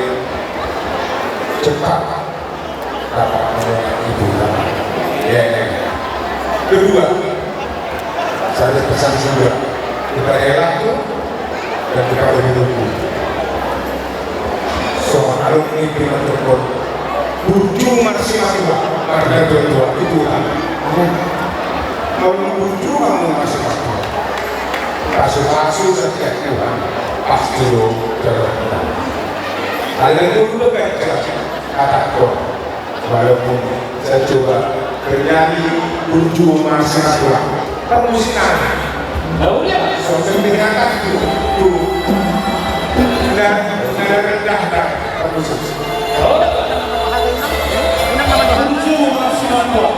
cepat dapat menolong ibu bapak. Ya, ya. Kedua, saya pesan juga kepada anakku dan kepada boruku. So, aluk ni pinatutur. Burju ma simatua, marga tua-tua, itu utama. Amin. Molo burju hamu ma simatua, pasu-pasu setiap Tuhan, pasti lo terhormat. Ada dulu baca kata kau. Walaupun saya coba bernyanyi, burju ma simatua. Permusikan. Tahu dia? Sampai peringatan tu, tu. Nada, nada rendah dah permusik. Burju ma simatua.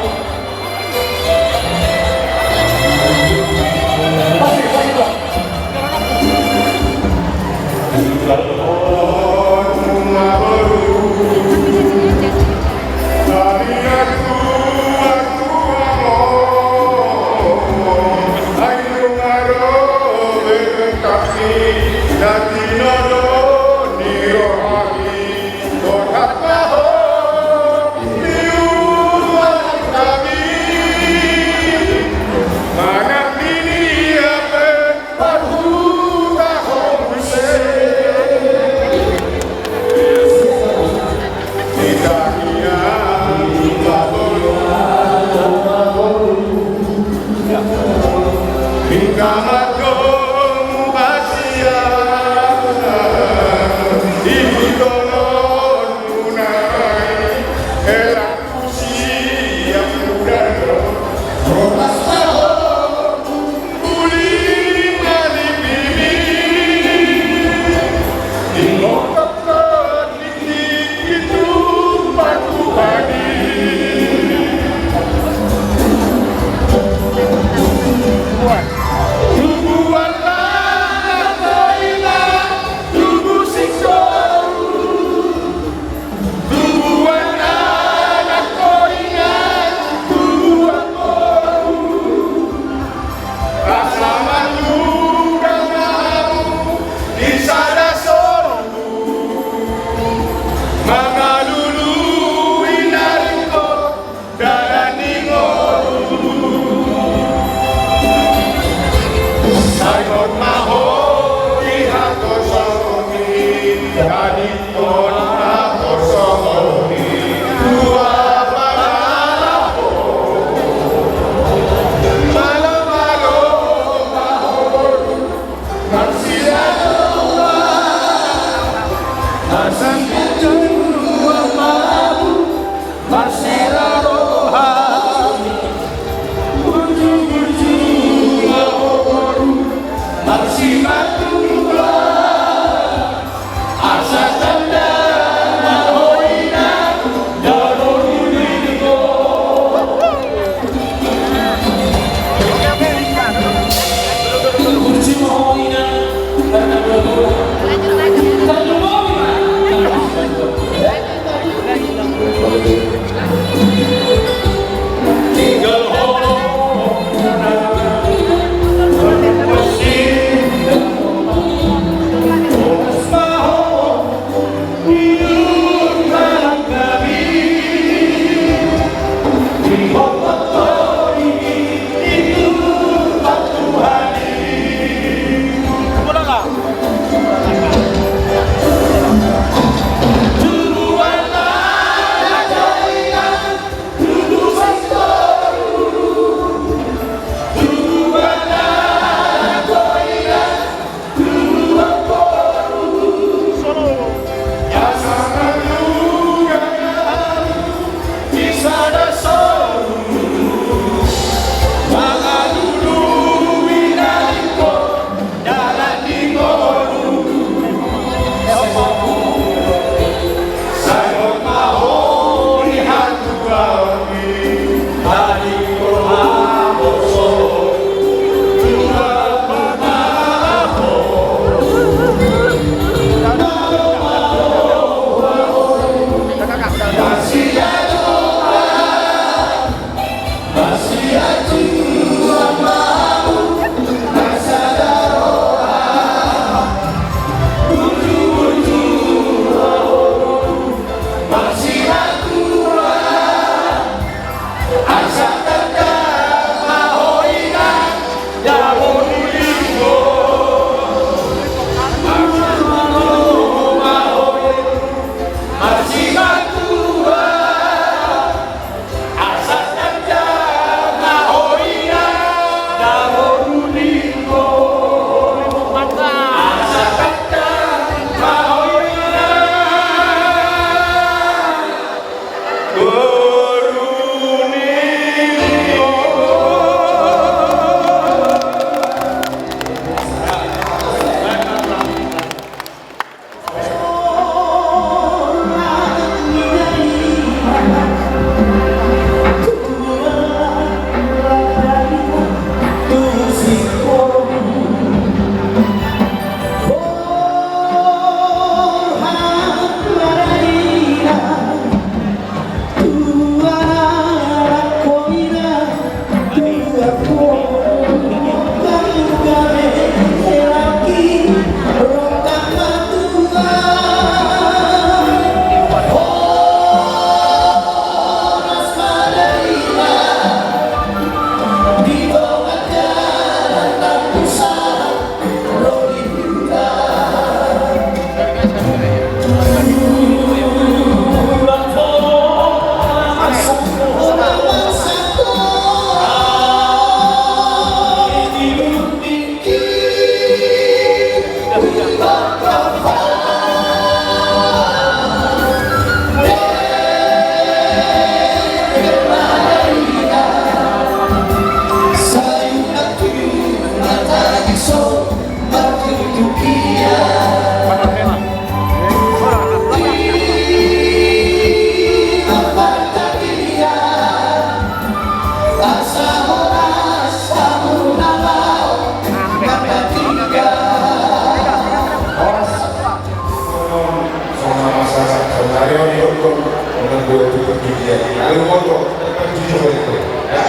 Kalau motor, tetap jujur itu, ya.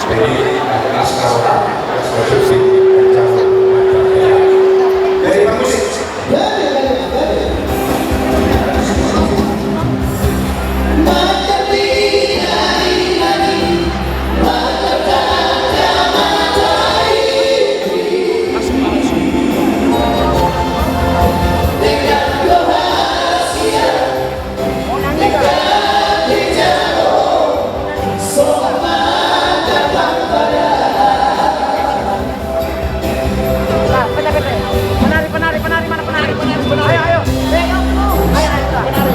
Jadi, naskah orang, naskah sufi, dari Pak Musik. Penari, penari, penari, mana penari? Ayo, ayo. Ayo, ayo, penari.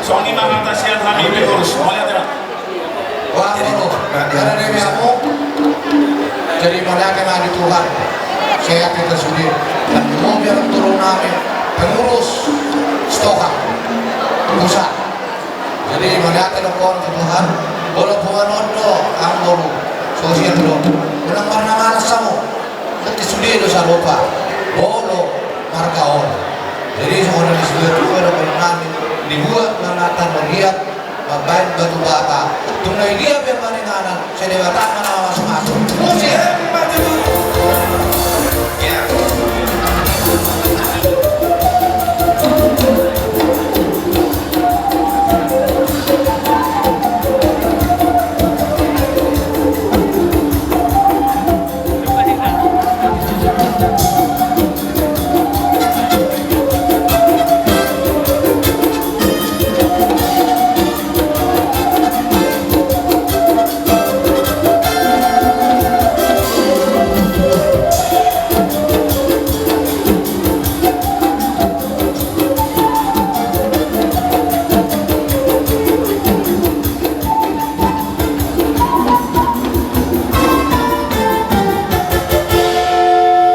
Songon i ma hata sian hami pengurus. Mauliate ma. Wah, jadi, molo, nah, dia ada dari aku. Jadi, mauliate ma di Tuhan. Sehat kita sudah. Dan mau biar turun nami pengurus Sitohang pusat. Jadi, mauliate ma di Tuhan. Walaupun on do, anggur, sosial do. Menang warna malas samo. Berarti sude do sarupa. Molo marga on. Jadi songon na disuruhon tu, songon na disuruhon nami, dibuat ma na tarbagiat mambaen batu bata. Tung na dia pe maringanan, sai Debata ma na mamasumasu. Musik.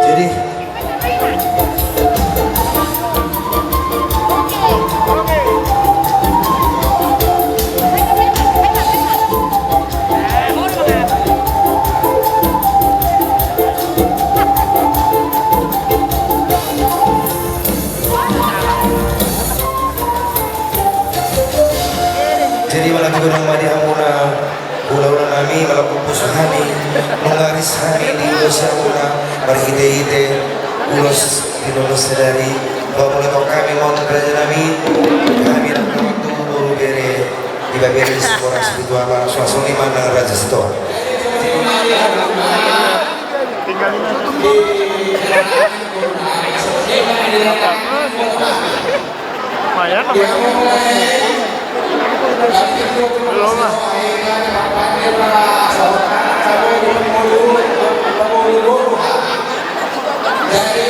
Jadi, Jadi, manang tu godang ma di hamuna hulahula nami, manang pupus hami, nunga ris hami di ulos hamuna, marhitehite ulos di ulos sadari, bahwa mulai kau kami mau raja nami, hami nang waktu boru bere, di babere di sekolah spiritual, suasana manang raja Sitohang. Lumayan lah, masih belum lah. Jadi,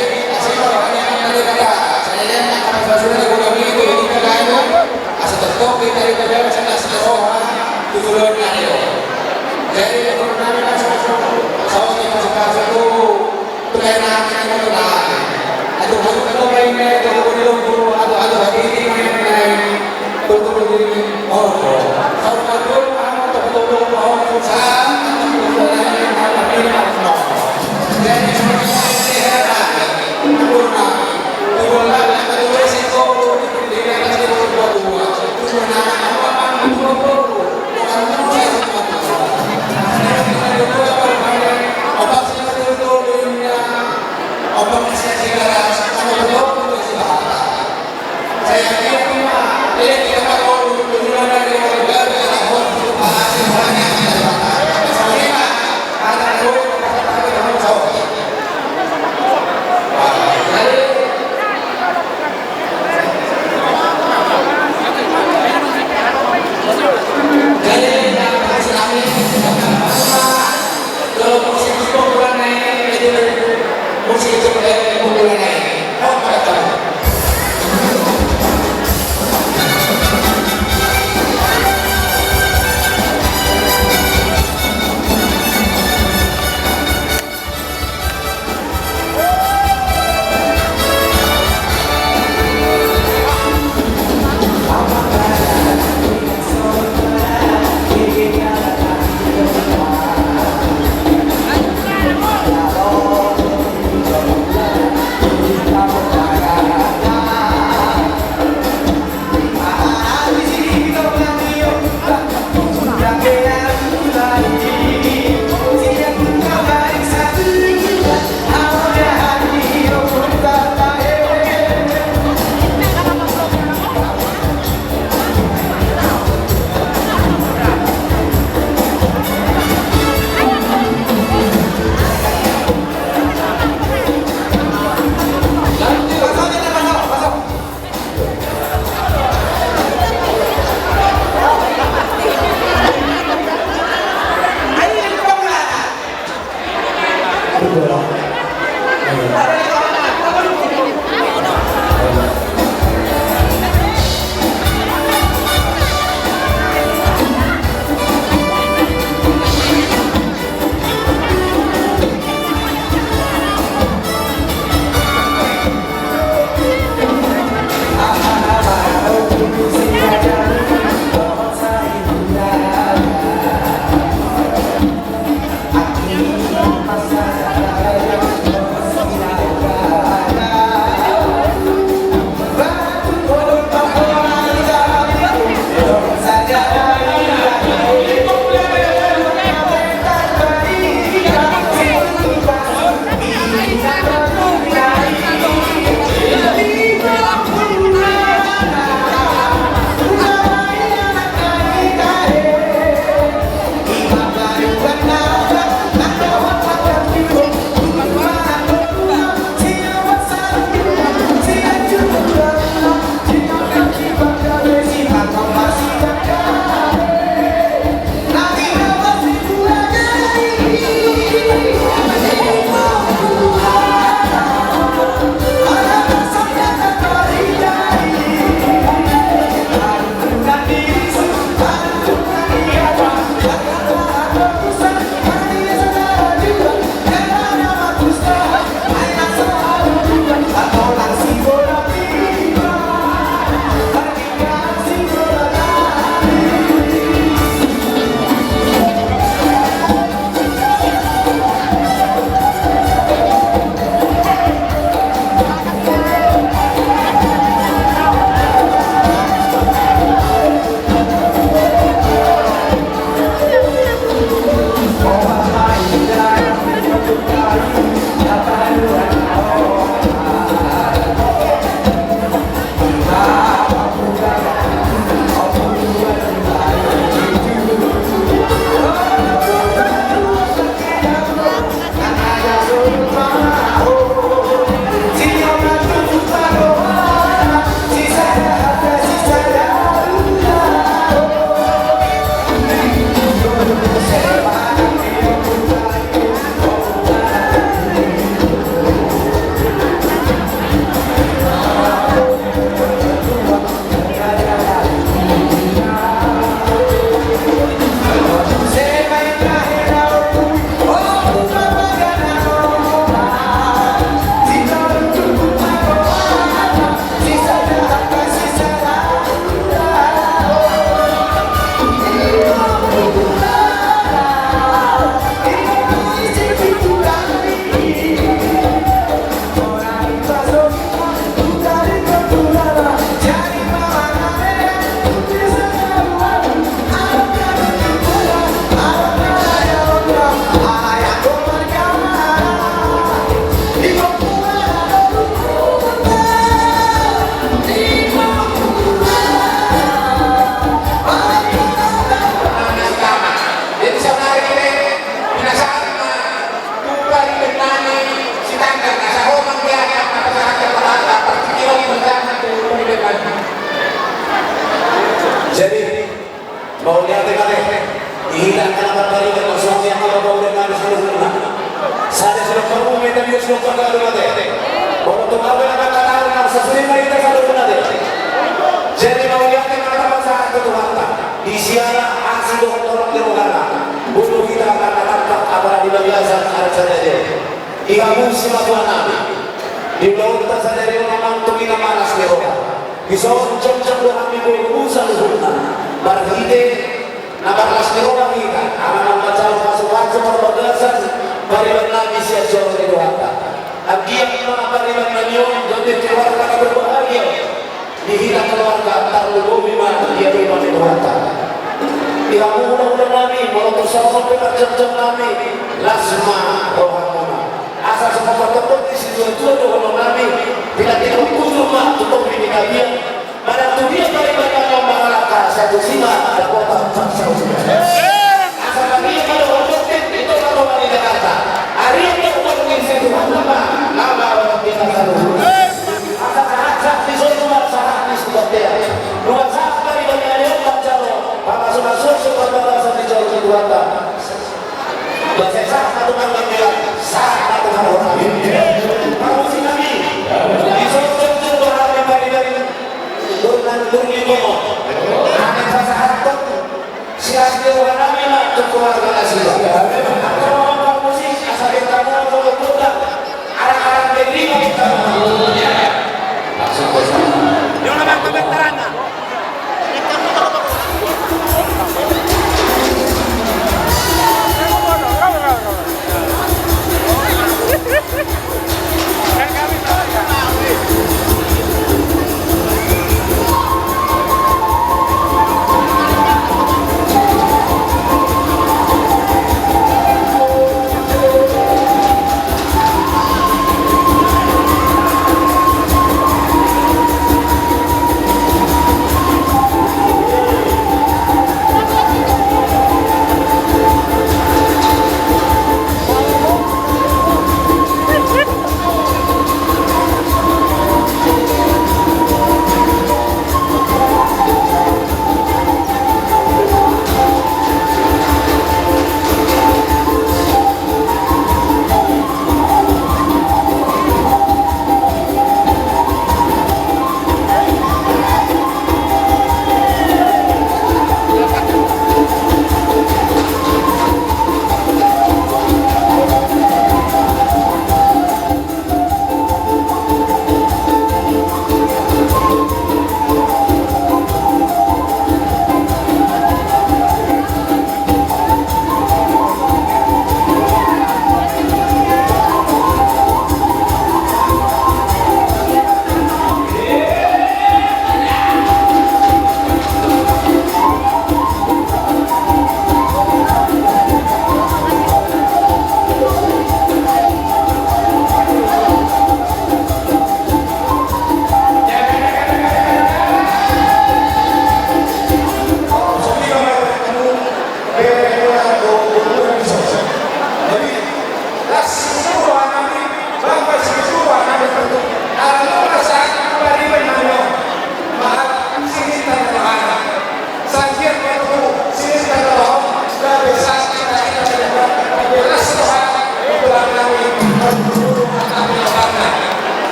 Simatua nami, di ulaonta sadari on amang tu inang na las ni roha. Dison jongjong do hami boru saluhutna marhite na marlas ni roha hita, ala naung manjalo pasupasu marbagasan pariban nami sian joro ni Tuhanta. Anggiat ma pariban nami on dohot keluarga na berbahagia on di hita keluarga tarlumobi ma di adopan ni Tuhanta. Di hamu hulahula nami, molo tung songon on pe parjongjong nami, las ma rohamuna. Asa songon partonton ni situatua dohonon nami, pinantikhon hujur ma tu topi ni gabe, manang tu dia pariban nami on mangalangka, sai tusi ma dapotan parsaulian. Asa badia ma dohot tonti di tonga-tonga ni Jakarta. Arian do uang ni si Tuhan nama, nama orang kita saluhut. Asa sahat-sahat ni solu ma sahat ni si bontean. Nunga sahat pariban nami on manjalo pamasu-masuon sian parbagasan di joro ni Tuhanta. Basa sahat ma tu partondion, sahat ma tu parhorasan. Parmusik nami, dison jongjong do hami pariban, dongan, dongan ni Komo. Hami pasahathon sian roha nami ma tu keluarga nasida. Anggo parmusik, asa beta molo molo kota. Anak-anak negeri ma beta. Langsung kota. Dia orang bang, bang, terang.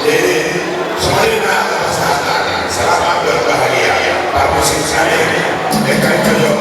Jadi, semuanya, selamat berbahagia. Para musik saya, ya, kami juga.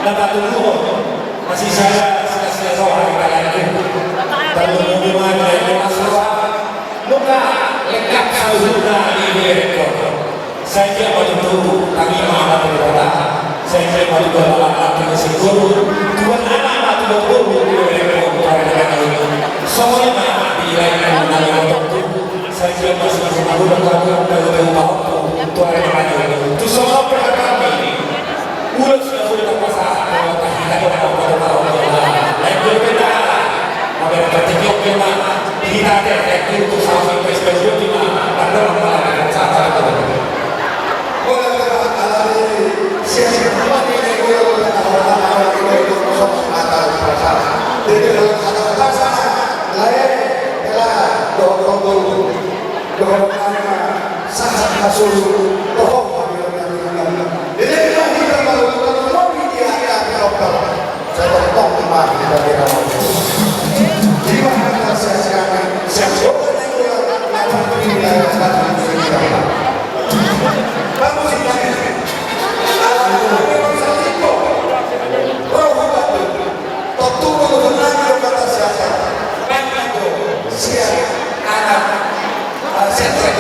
Na patuduhon, masisada, sisada roha di dalanku. Tarlumobi ma di dalan ni Mas roha. Nunga lengkap saluhutna diberekhon. Sai dia ma tutu tangihon ma tu Debata. Sai dia ma tutu anak-anak tu na singkoru. Tuan anak ma tutu boru diberekhon tu ari na mangihut. Songon i ma di laengku na ningkatongku. Sai dia ma tutu na godang hamu na godang pahompu tu ari na mangihut. Tu songon pe hami. Ulos na boi tapasahat tu hita, dohot tu hita, dohot tu hita. Lain jolo pe hita. Mabere partingkian pe ma hita, ate, ate, tu saus pes pes jolo pe ma. Pardongan ma, sahat tu hita. Bola tengah alami siap siap. Jadi kalau ada pasang lain, ela dohot dohot dohot sahat hasil dohot. Jadi kita baru kita mau di dia ya, ya, ya. Saya tolong di mana kita kira mau. Di mana saya sekarang? Saya coba nih, ya. Bagus ini. Alam ini bisa itu. Roh. Tontu molo songon i do hata siapa? Baik do. Siap. Anak. Ah, siap, siap.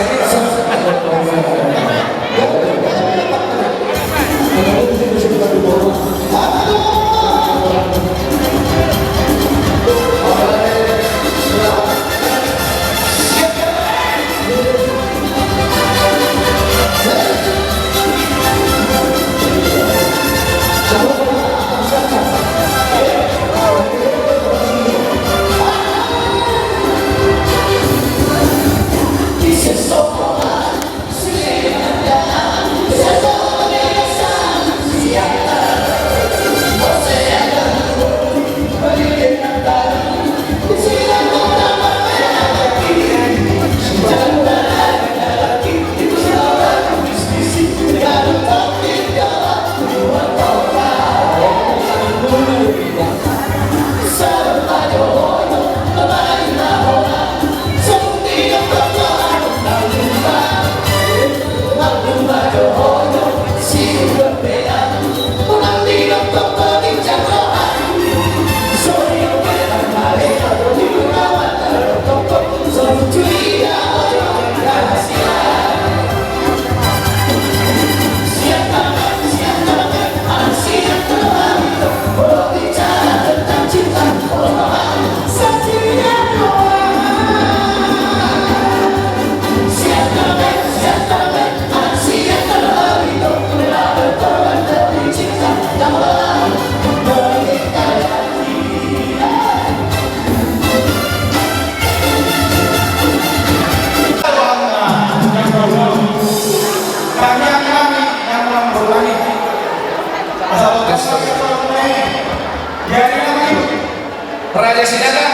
Raja Sinaga,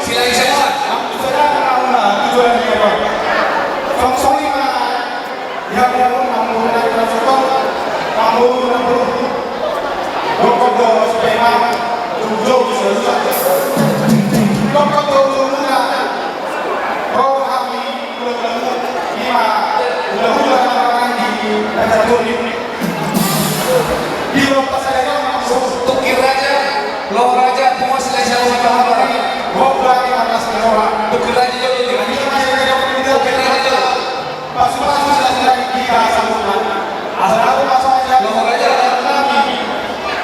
Silahisauan. Ia, Tungkir Raja, Loho Raja, Punguan Silahisauan. Tungkir Raja jolo. Tungkir Raja jolo. Pasu-pasu silaturahmi hita saluhutna. Asa dapot pasu-pasu. Loho Raja. Nami.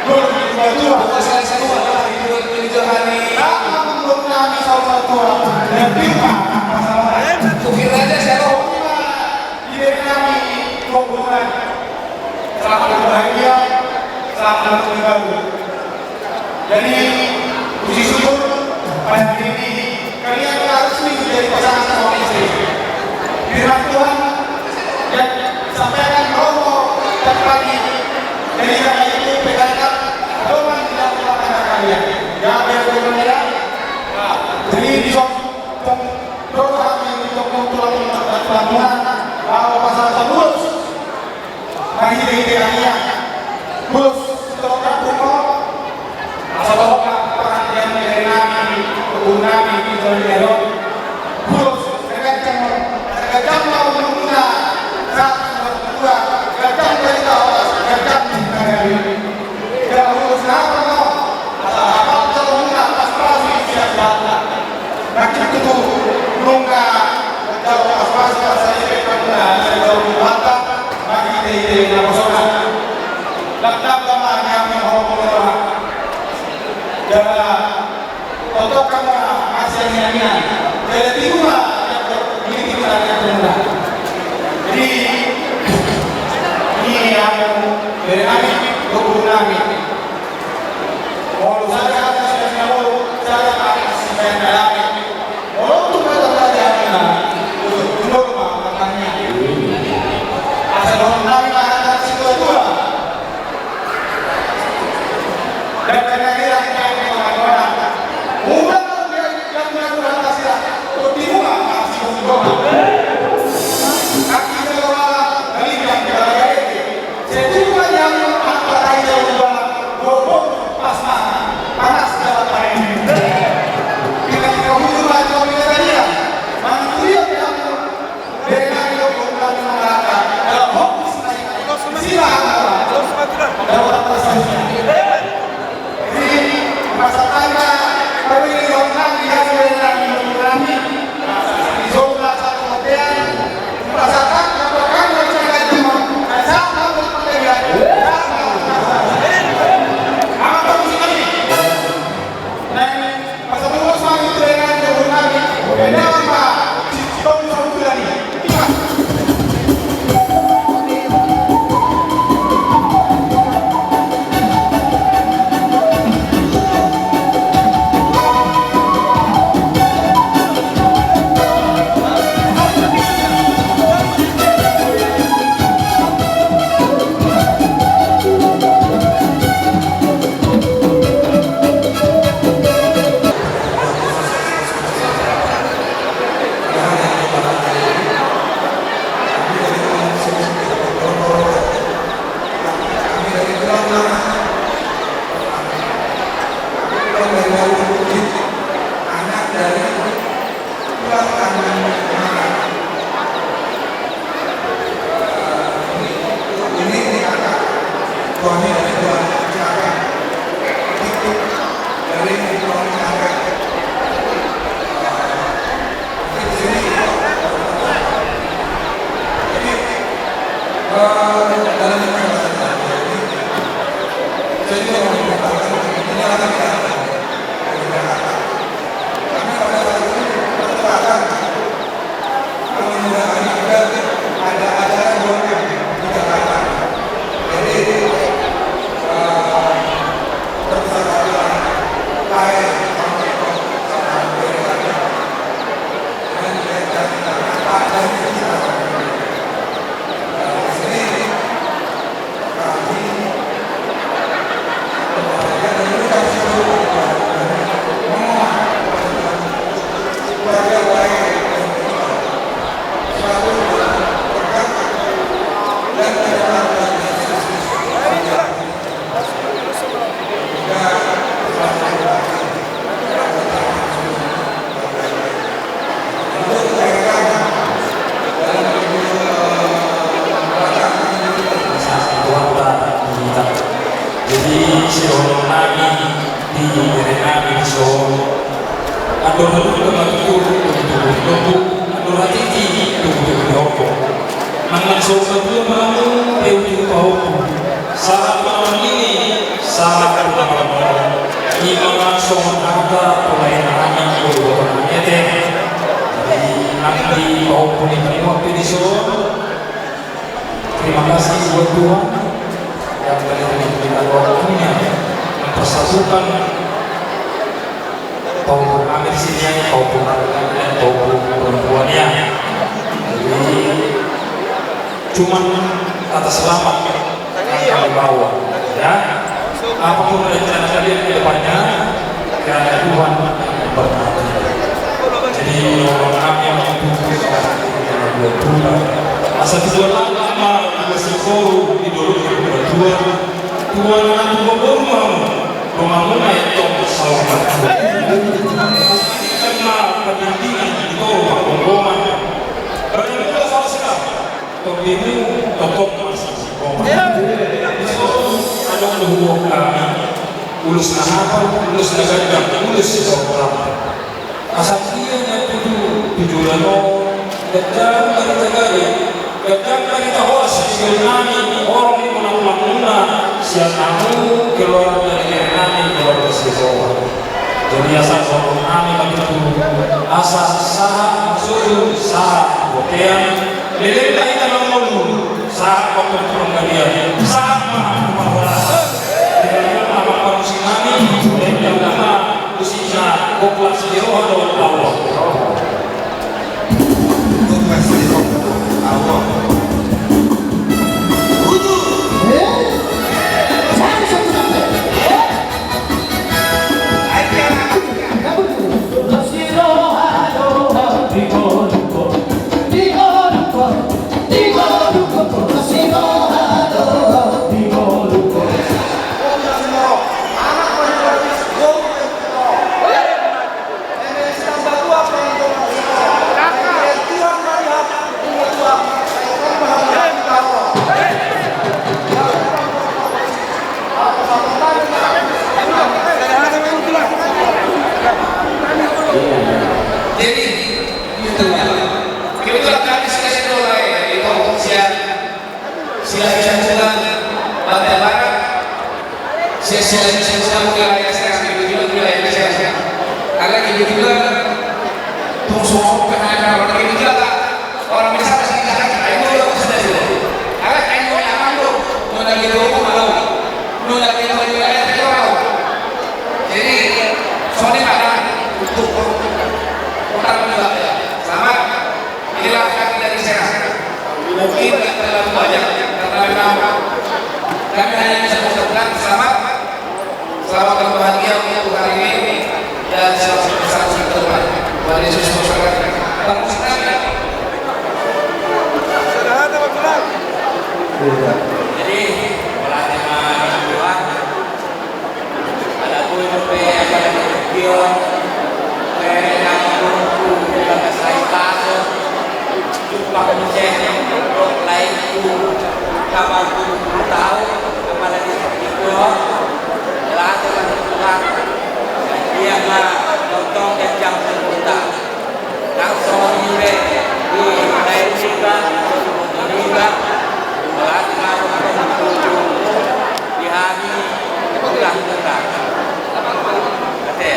Dulu di tua. Loho Raja. Dulu di tua. Nami. Nami saluhutna. Dan bima. Tungkir Raja siapa? Di nami. Selamat berbahagia. Selamat berbahagia. Jadi, puji syukur pada hari ini kalian telah resmi menjadi pasangan suami istri. Firman Tuhan yang disampaikan Romo tadi pagi, jadi karena itu pegangan pedoman di dalam rumah tangga kalian. Ya, apa yang kalian lihat? Nah, jadi di Romo yang di Romo tulang tulang bahwa pasangan terus. Marhite-hite na nian. Ulos, sitorop kampung on. Asa tolong ma parhatian ni ari nami, tubu nami, di jolo ni ari on. Ulos, ganjang ma, ganjang ma umurmuna. Sahat tu sahat tua, ganjang ma hita horas. Dakdanak ma nian manghohom roha. Jala tongtong ma sian nian. Jala tibu ma nian manghohom roha. Jadi, ini yang dari kami, guru kami. Molo sada hata sian na molo, sada hata sian na dame. Molo tu kata-kata hata, tu norma katanya. Asa dohon nami ma hata situa-tua. Dan karena dia yang mengaku-ngaku. Umat yang mengaku-ngaku sila. Kau timu apa sih? Kaki kita kepala, kali yang kita lagi. Jadi, sidohonon nami di bere nami di son. Andor na dung ma tutu, tutu di lombu. Andor na titi, tutu di lombu. Nang langsung satua ma hamu, pe uju pahompu. Sahat ma na mangini, sahat ma na mangini. Ima ma songon hata pemain anak, boru boru anak ete. Jadi, nang di pahompu ni hamu pe di son. Terima kasih buat Tuhan yang telah memberikan waktunya mempersatukan pahompu kami di sini, pahompu laki-laki dan pahompu perempuannya. Jadi, cuman kata selamat yang kami bawa, ya. Apapun rencana kalian ke depannya, kiranya Tuhan yang memberkati. Jadi, orang kami yang dua puluh, asa tujuan lama, dua sepuluh, di dulu dua puluh dua. Tuan anak dua boru mau, rumahmu naik tong sawah. Karena pendidikan di tol Pangkongkongan. Baru kita selesai. Tondimi tongtong masih. Adong do huboan hami. Ulos na hapal, ulos na gandang, ulos sitorop. Asa dia na tutu tu joloan on, ganjang barita gale, ganjang barita horas di joloan nami, horong ni tulang-tulangmuna, Biasa sohot nami ma di tu asa sahat susu sahat botean. Leleng na hita na ngolu sahat waktu tu panggabean sahat ma tu pangolahan. Leleng na ma parusi nami leleng na ma usina koplas di roha dohot Allah. Jadi, itu, kebetulan kami sudah mulai di Komisi Silahisahula Banten Barat, si-, silahisahula wilayah Serang, kebetulan wilayah Serang. Alai kebetulan tung songon pe hana, kebetulan orang biasa pasti kita kan, ayo dulu, sudah dulu. Alai ayo dulu, aman dulu. Nuna gitu, malu. Nuna gitu, wilayah itu malu. Jadi, soalnya mana untuk utara juga ya. Selamat. Inilah kami dari Serang. Mungkin nggak terlalu banyak, karena memang kami hanya bisa mengucapkan selamat, selamat berbahagia untuk hari ini, dan selamat bersama ke depan. Tuhan Yesus memberkati. Bagus sekali. Jadi, berarti mah, Tuhan, ala boi dope apala di tingki on, pe nang burungku di bagas aek paso, jumpang muse dohot laengku, na mampu dua pulu taon apala di tingki on, ala ate ma tu Tuhan, ia ma tongtong ganjang umurta. Nang songon i be di lae niba, di niba, berarti harus di hami ulang-ulang. Ate,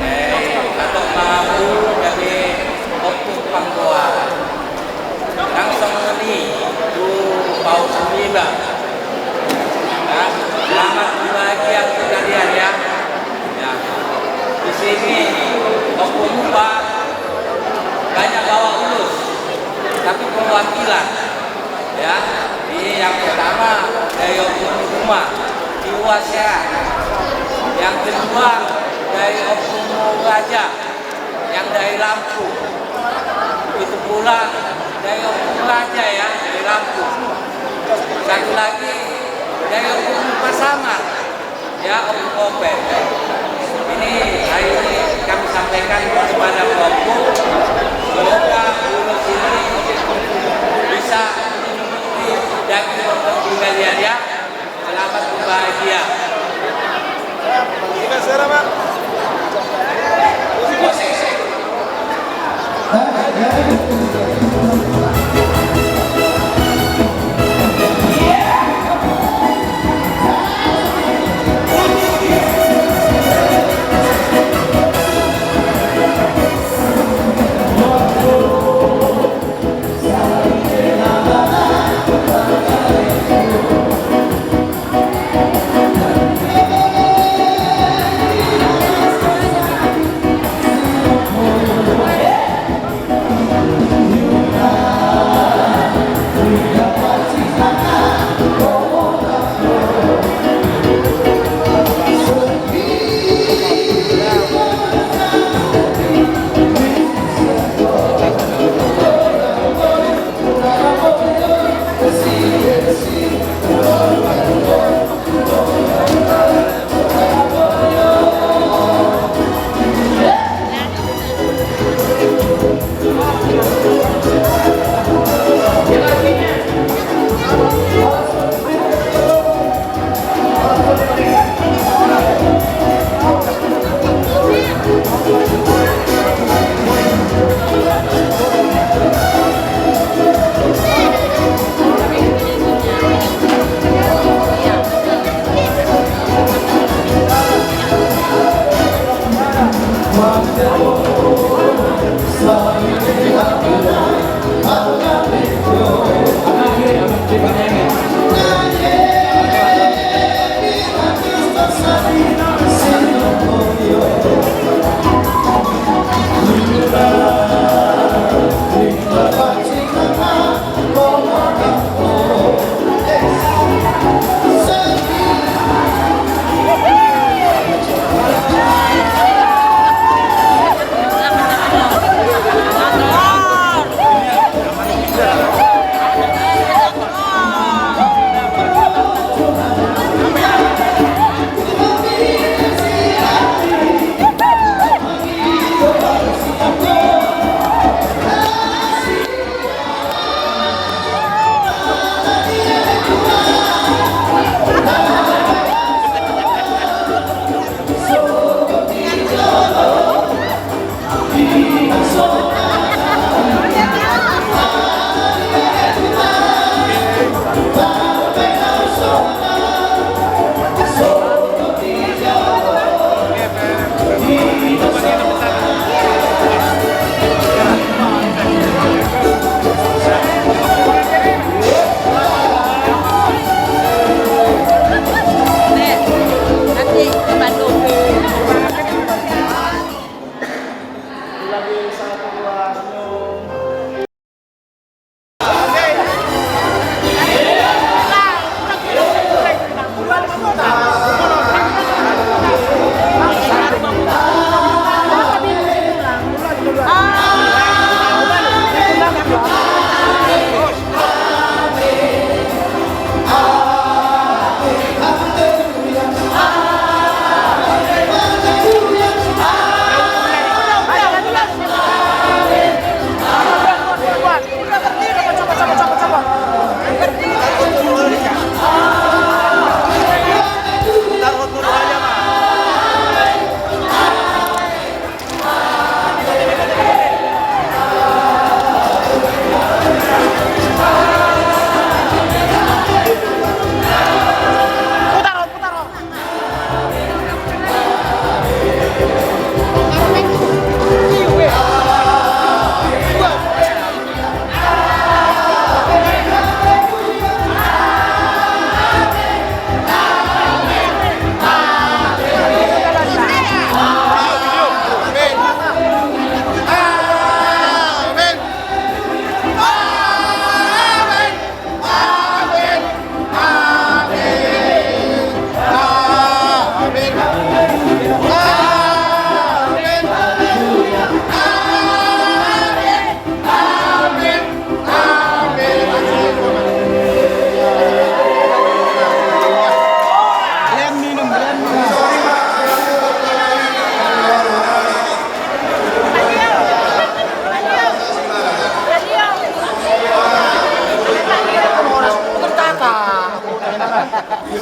eh, atau mampu jadi ompung panggoar. Nang songon i tu paus niba. Ya, selamat berbahagia sekalian ya. Ya. Di sini Ompung Upa banyak bawa ulos, tapi perwakilan. Ya, ini yang pertama dari Ompung Uma, di Uas ya. Yang kedua dari Ompung Raja, yang dari Lampung. Itu pula dari Ompung Raja ya, dari Lampung. Satu lagi dari Ompung Pasaman. Ya, Ompung Ope. Ini hari ini kami sampaikan kepada Ompung, semoga ulos ini bisa mencukupi daging Ompung sekalian ya. Selamat berbahagia.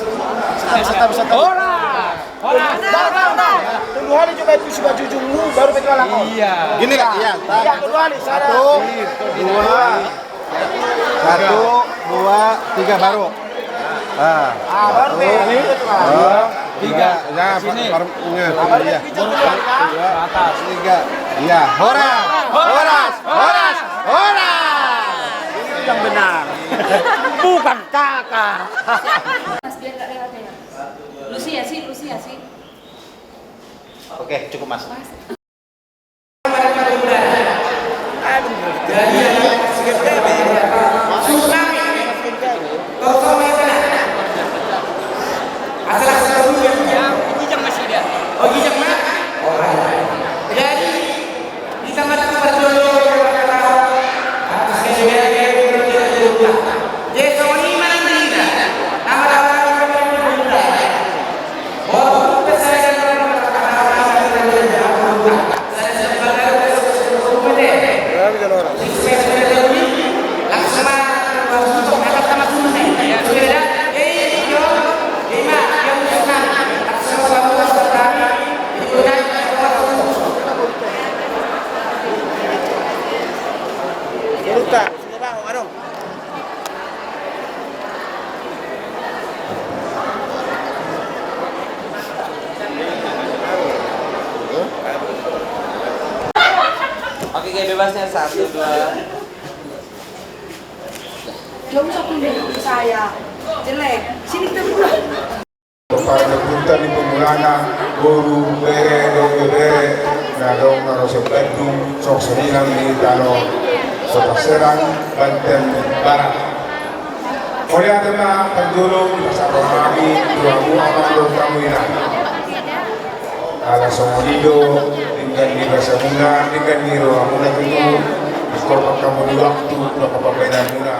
Santai, santai, santai. Horas! Horas! Dah, dah, dah. Tolu hali coba itu si baju jumlu, baru betul lah kau. Iya. Gini lah, iya. Iya, tolu hali, satu, dua, satu, dua, tiga, baru. Ah, baru satu, dua, tiga. Nah, sini. Baru, iya. Nah, baru iya. Begitu, dua, tiga. Horas! Horas! Horas! Horas! Ini yang benar. Bukan kakak. Mas, biar nggak lewat ya. Lu sih ya sih, lu sih ya sih. Oke, cukup, Mas. Mas. Jadi, songon i ma nang di hita. Oke, kayak bebasnya satu, dua. Jauh satu nih, saya jelek. Sini kita berdua. Para punta ni pemulana, boru, bere, dohot ibebere, na adong na ro sian Bandung, songon i nang di tano Kota Serang, Banten Barat. Mauliate ma parjolo, pasahat roha nami tu hamu amang dohot hamu inang. Ala songon i do denggan ni basamuna, denggan ni rohamuna tutu, dihormat hamu di waktu dohot pambahenanmuna.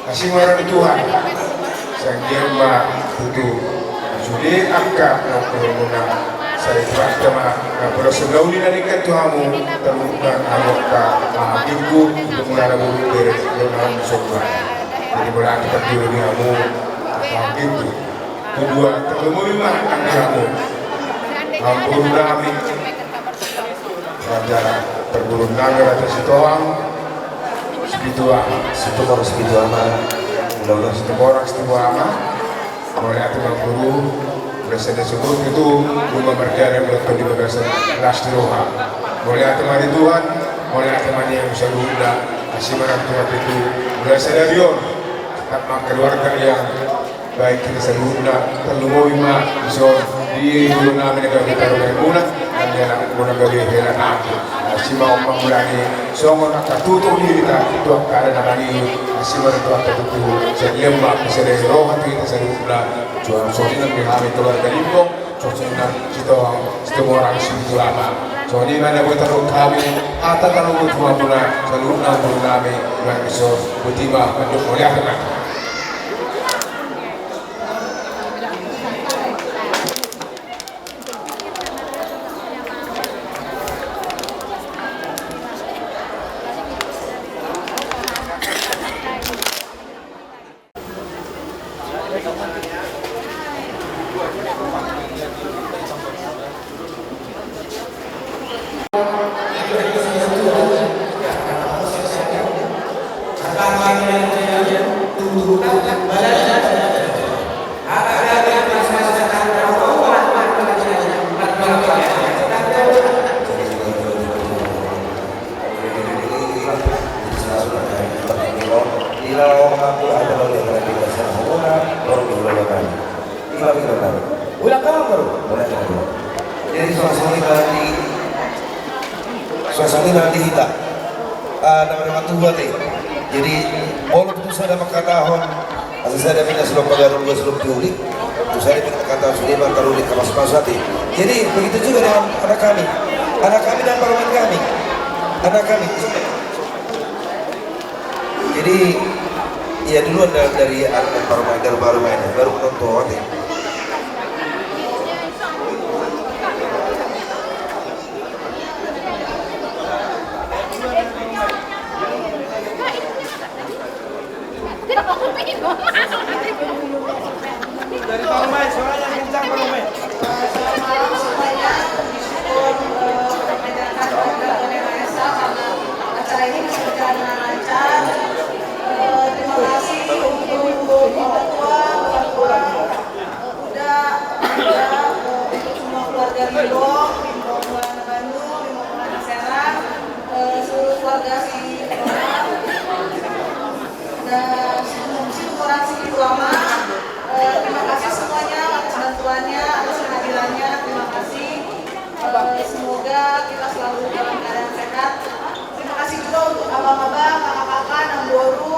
Asi ma roha ni Tuhan, sai anggiat ma tutu sude angka na umurmuna, sai dipasahat ma na pola songon na uli na denggan tu hamu, tarlumobi ma hamu angka amangboru, pemulana, boru, bere, dohot na lain somba. Jadi mauliate parjolo di hamu amangboru. Kedua, tarlumobi ma nang di hamu amangboru nami, Raja Pergurun nami, Raja Sitohang, Situmorang, Situmorang, Situmorang, Situmorang. Mauliate ma amangboru, berasa da sebut itu, rumah berjalan, buat di bagasan, las di roha. Mauliate ma di Tuhan, mauliate ma di hamu saluhutna, asi ma roha ni Tuhan itu, berasa dari on, tetap ma keluarga yang baik hita saluhutna, tarlumobi ma dison di boru nami na gabe parumaenmuna, nang di anakmuna gabe hela nami. Asi ma on mangulani songon angka tutur ni hita tu angka na mangihut, asi ma roha ni Tuhanta tutu, sai leleng ma, sai denggan roha tu hita saluhutna, songon i nang di hami keluarga Limbong, songon i nang Sitohang, Situmorang, Sibitu Ama. Songon i ma na boi taboan hami hata tarlumobi tu hamuna saluhutna boru nami, nang dison, botima, mandok mauliate ma. Jadi songon i ma di, songon i ma di hita. Ah, na martua te. Jadi molo tutu sada mangkatahon, asa sada ma na salom pagarung, dua salom tiulik. Tu sada pe mangkatahon sude ma tarulik hamas-hamas ate. Jadi begitu juga dengan anak kami. Anak kami dan parumaen kami. Anak kami. Jadi ia duluan da-, dari anak parumaen, dari parumaen, baru penonton. Dari Parumai, suaranya kencang, Parumai. Selamat malam semuanya. Puji syukur, eh, kita panjatkan kehadirat Tuhan Yang Maha Esa karena acara ini bisa berjalan dengan lancar. Eh, terima kasih untuk orang tua, orang tua, eh, Uda, Uda, eh, untuk semua keluarga Rimbo, Rimbo Maulana Bandung, Rimbo Maulana Serang, eh, seluruh keluarga si Rimbo. Dan syukuran si Tuama, eh, terima kasih semuanya atas bantuannya, atas kehadirannya, terima kasih. Eh, semoga kita selalu dalam keadaan sehat. Terima kasih juga untuk abang-abang, kakak-kakak, namboru,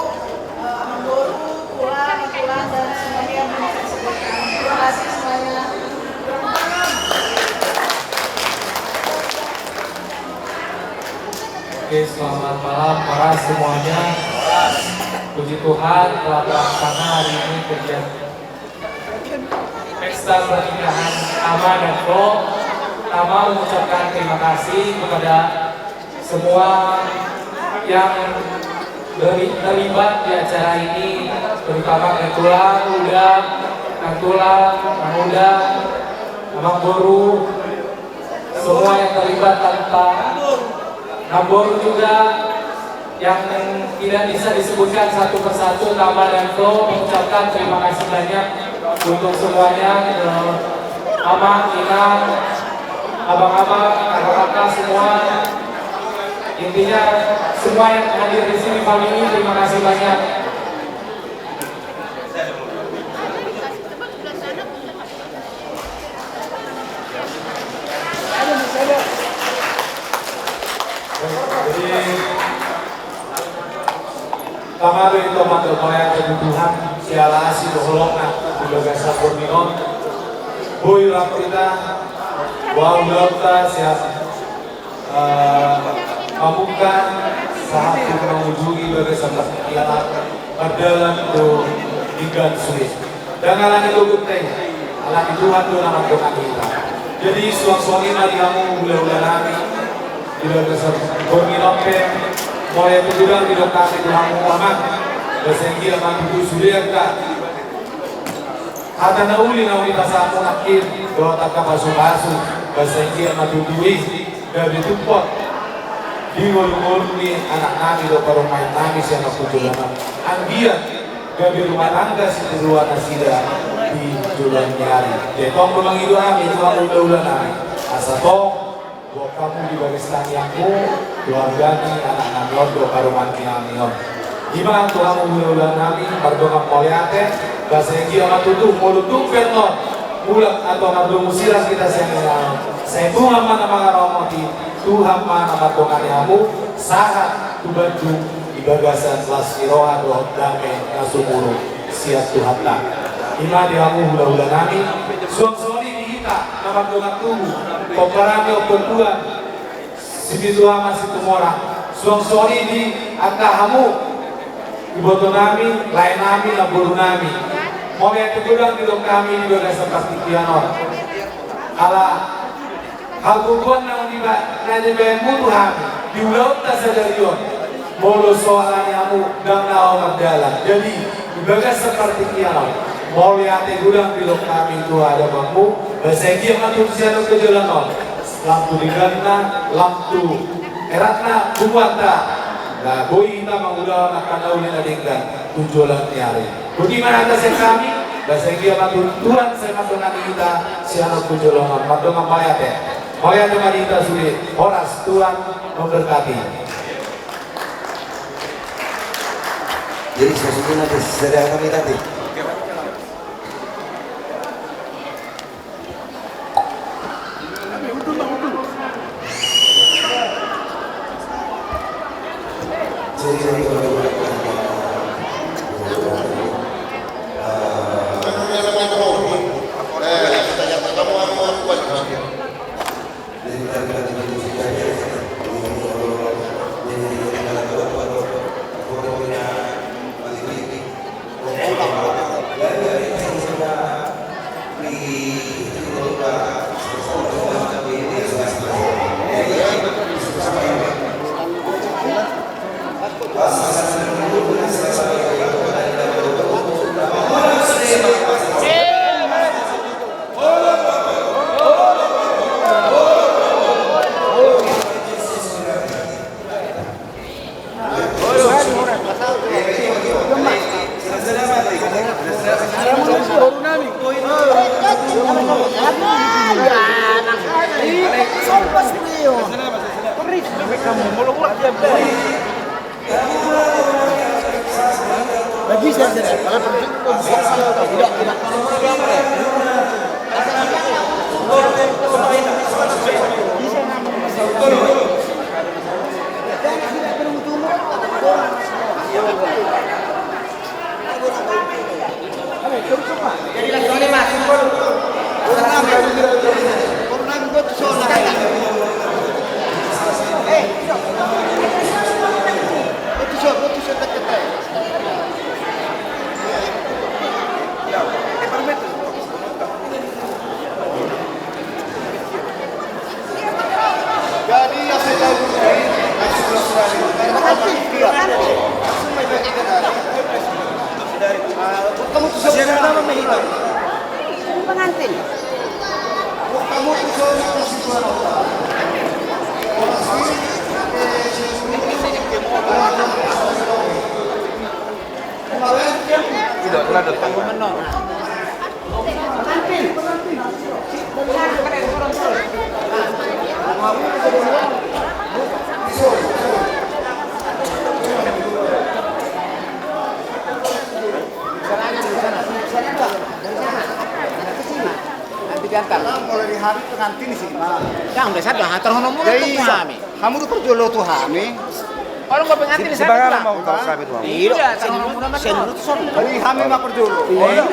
eh, amangboru, tulang, tulang, dan semuanya yang belum saya sebutkan. Terima kasih semuanya. Oke, selamat malam para semuanya. Puji Tuhan, telah terlaksana hari ini kegiatan pesta pernikahan Ama dan Flo. Pertama, mengucapkan terima kasih kepada semua yang beri- terlibat di acara ini, terutama Nang Tulang, Uda, Nang Tulang, Nang Uda, Amangboru, semua yang terlibat tanpa namboru juga yang tidak bisa disebutkan satu persatu nama dan Flo, mengucapkan terima kasih banyak untuk semuanya, eh, Ama, Inang, abang-abang, kakak-kakak semua. Intinya semua yang hadir di sini, family, terima kasih banyak. Jadi, pertama do ito mandok mauliate tu Tuhan siala asi dohot holongna di bagasan borngin on. Boi rap hita, boha ulaonta sian eh, mamungka sahat tu mangujungi bagasan partingkian on, mardalan tu denggan sude. Ndang alani togu te, alani Tuhan do na mandongani hita. Jadi suang songon i ma di hamu hulahula nami di bagasan borngin on pe, mauliate godang didok hami tu hamu Amang. Basa i anggiat ma tutu sude angka hata na uli naung dipasahat nangkin dohot angka pasupasu, basa i anggiat ma tutu i gabe tumpol di ngolungolu ni anak nami dohot parumaen nami sian on tu joloan on. Anggiat gabe rumah tangga sitiruan nasida di joloan ni ari. Jadi tong do mangido hami tu hamu hulahula nami, asa tong boan hamu di bagas tangiangmu, keluarga ni anak nami on dohot parumaen nami on. I ma tu hamu hulahula nami, mardongan mauliate, basa i anggiat ma tutu molo tung pe annon mulak atau mardomu sirang hita sian i, sai Tuhan ma na mangaramoti, Tuhan ma na mandongani hamu sahat tu Bandung di bagasan las ni roha dohot dame na sumurung sian Tuhanta. I ma di hamu hulahula nami, suang songon i di hita na mardongan tubu, pomparan ni ompu tuan, Sipitu Ama Situmorang, suang songon i di angka hamu iboto nami, lae nami, namboru nami. Mauliate godang didok hami di bagasan partingkian on. Ala hagoluhan naung diba-, na dibahenmu tu hami di ulaonta sadari on, molo so alani hamu ndang na laho mardalan. Jadi di bagasan partingkian on, mauliate godang didok hami tu hadapanmu, basa i anggiat ma tutu sian on tu joloan on, lam tu dengganna, lam tu eratna punguanta, na boi hita mangulahon angka na uli na denggan tu joloan ni ari. Boti ma hata sian hami, basa i anggiat ma tutu Tuhan sai mandongani hita sian on tu joloan on, mardongan mauliate. Mauliate ma di hita sude, horas, Tuhan memberkati. Jadi, sasudena pe sada hata ma i tadi. Jadi langsung ini masuk dulu. Jadi, ya, saya tahu. Pengantin, pengantin. Pengantin. Pengantin. Mulai di hari pengantin sih, Mas. Yang biasa dah, hatar hono mulu. Jadi, tu hami. Hamu do parjolo tu hami. Kalau mau pengantin di sana, mau tahu kami tuh. Iya, saya dulu, saya dulu tuh, sorry. Jadi hami ma parjolo. Iya.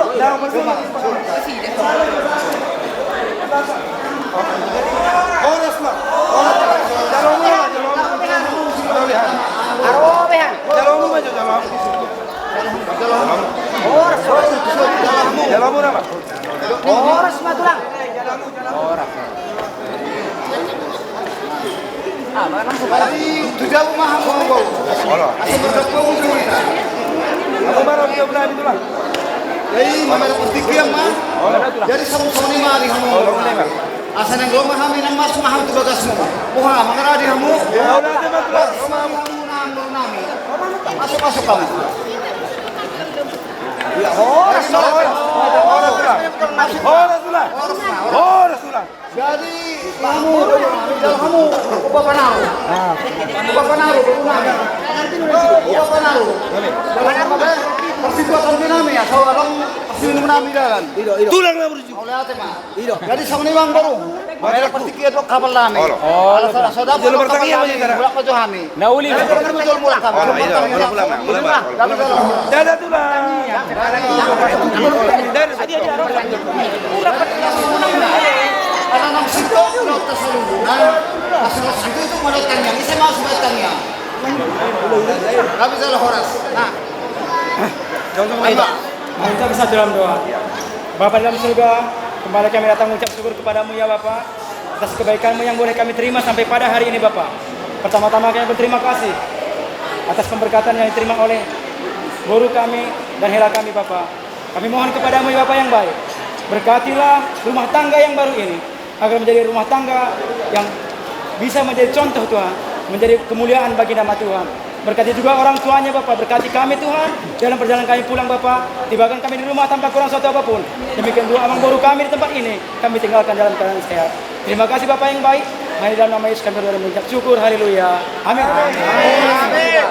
Horas ma. Horas. Jalo ma, jalo ma. Aro behan. Jalo ma, jalo ma. Horas. Jalo ma nama. Horas ma tulang. Horas. Tu jabu ma hamu. Asa berkat kau tu kita. Aku baru dia belah itulah. Jadi mama dapat tiga ma. Jadi sama-sama ni mari hamu. Asa nang lo ma hami nang masuk ma hamu tu bagasmu. Wah, mangaradi hamu. Masuk, masuk kamu. Ya, horas, horas. Horas, horas. Horas, horas. Jadi, hamu, jalo hamu, upa panaru. Upa panaru, upa panaru. Upa panaru. Jalo hamu, eh, persibuatan di nami ya, sawalang persibuatan nami dalan. Tulang na berjuang. Oleh ate ma. Jadi, sama ni bang baru. Merah pertikia dok kapal nami. Olo. Alas, alas, sudah kapal nami. Bulan pajo hami. Na uli. Dadah tulang. Ala nang situ, lo tasalubungan. Asal situ itu modal tanya. Ini saya mau sudah tanya. Kami salah horas. Nah. Mengucap satu dalam doa. Bapa dalam surga, kembali kami datang mengucap syukur kepadamu ya Bapa. Atas kebaikanmu yang boleh kami terima sampai pada hari ini, Bapa. Pertama-tama kami berterima kasih atas pemberkatan yang diterima oleh guru kami dan hela kami, Bapa. Kami mohon kepadamu, ya Bapa yang baik, berkatilah rumah tangga yang baru ini, agar menjadi rumah tangga yang bisa menjadi contoh, Tuhan, menjadi kemuliaan bagi nama Tuhan. Berkati juga orang tuanya, Bapa. Berkati kami, Tuhan, dalam perjalanan kami pulang, Bapa. Tibakan kami di rumah tanpa kurang suatu apapun. Demikian juga amang boru kami di tempat ini. Kami tinggalkan dalam keadaan sehat. Terima kasih, Bapa yang baik. Hanya dalam nama Yesus kami berdoa dan mengucap syukur. Haleluya. Amin. Amin. Amin.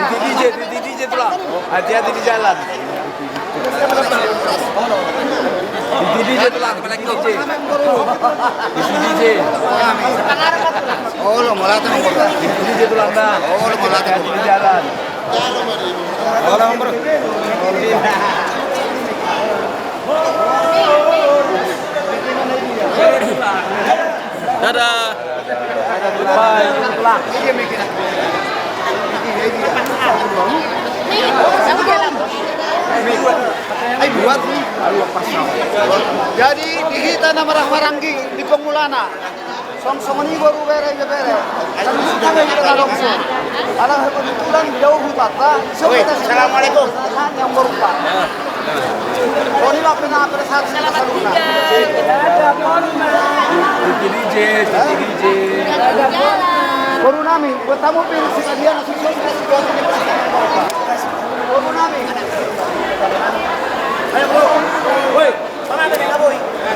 Di D J, di D J tulang. Hati-hati di jalan. Di D J tulang, di D J. Di D J. Olo, mau latih, mau latih. Di D J tulang dah. Olo, mau latih. Hati-hati di jalan. Dadah. Jadi di hita na marhahamaranggi di pangulana. Songon i boru, bere, ibebere. Ala kebetulan di jauh hutanta. Assalamualaikum. Yang boru. Boni ma pina pina sahat saluhutna. Titi D J, Titi D J. Boru nami, buat tamu pil sekalian, langsung susun situasi.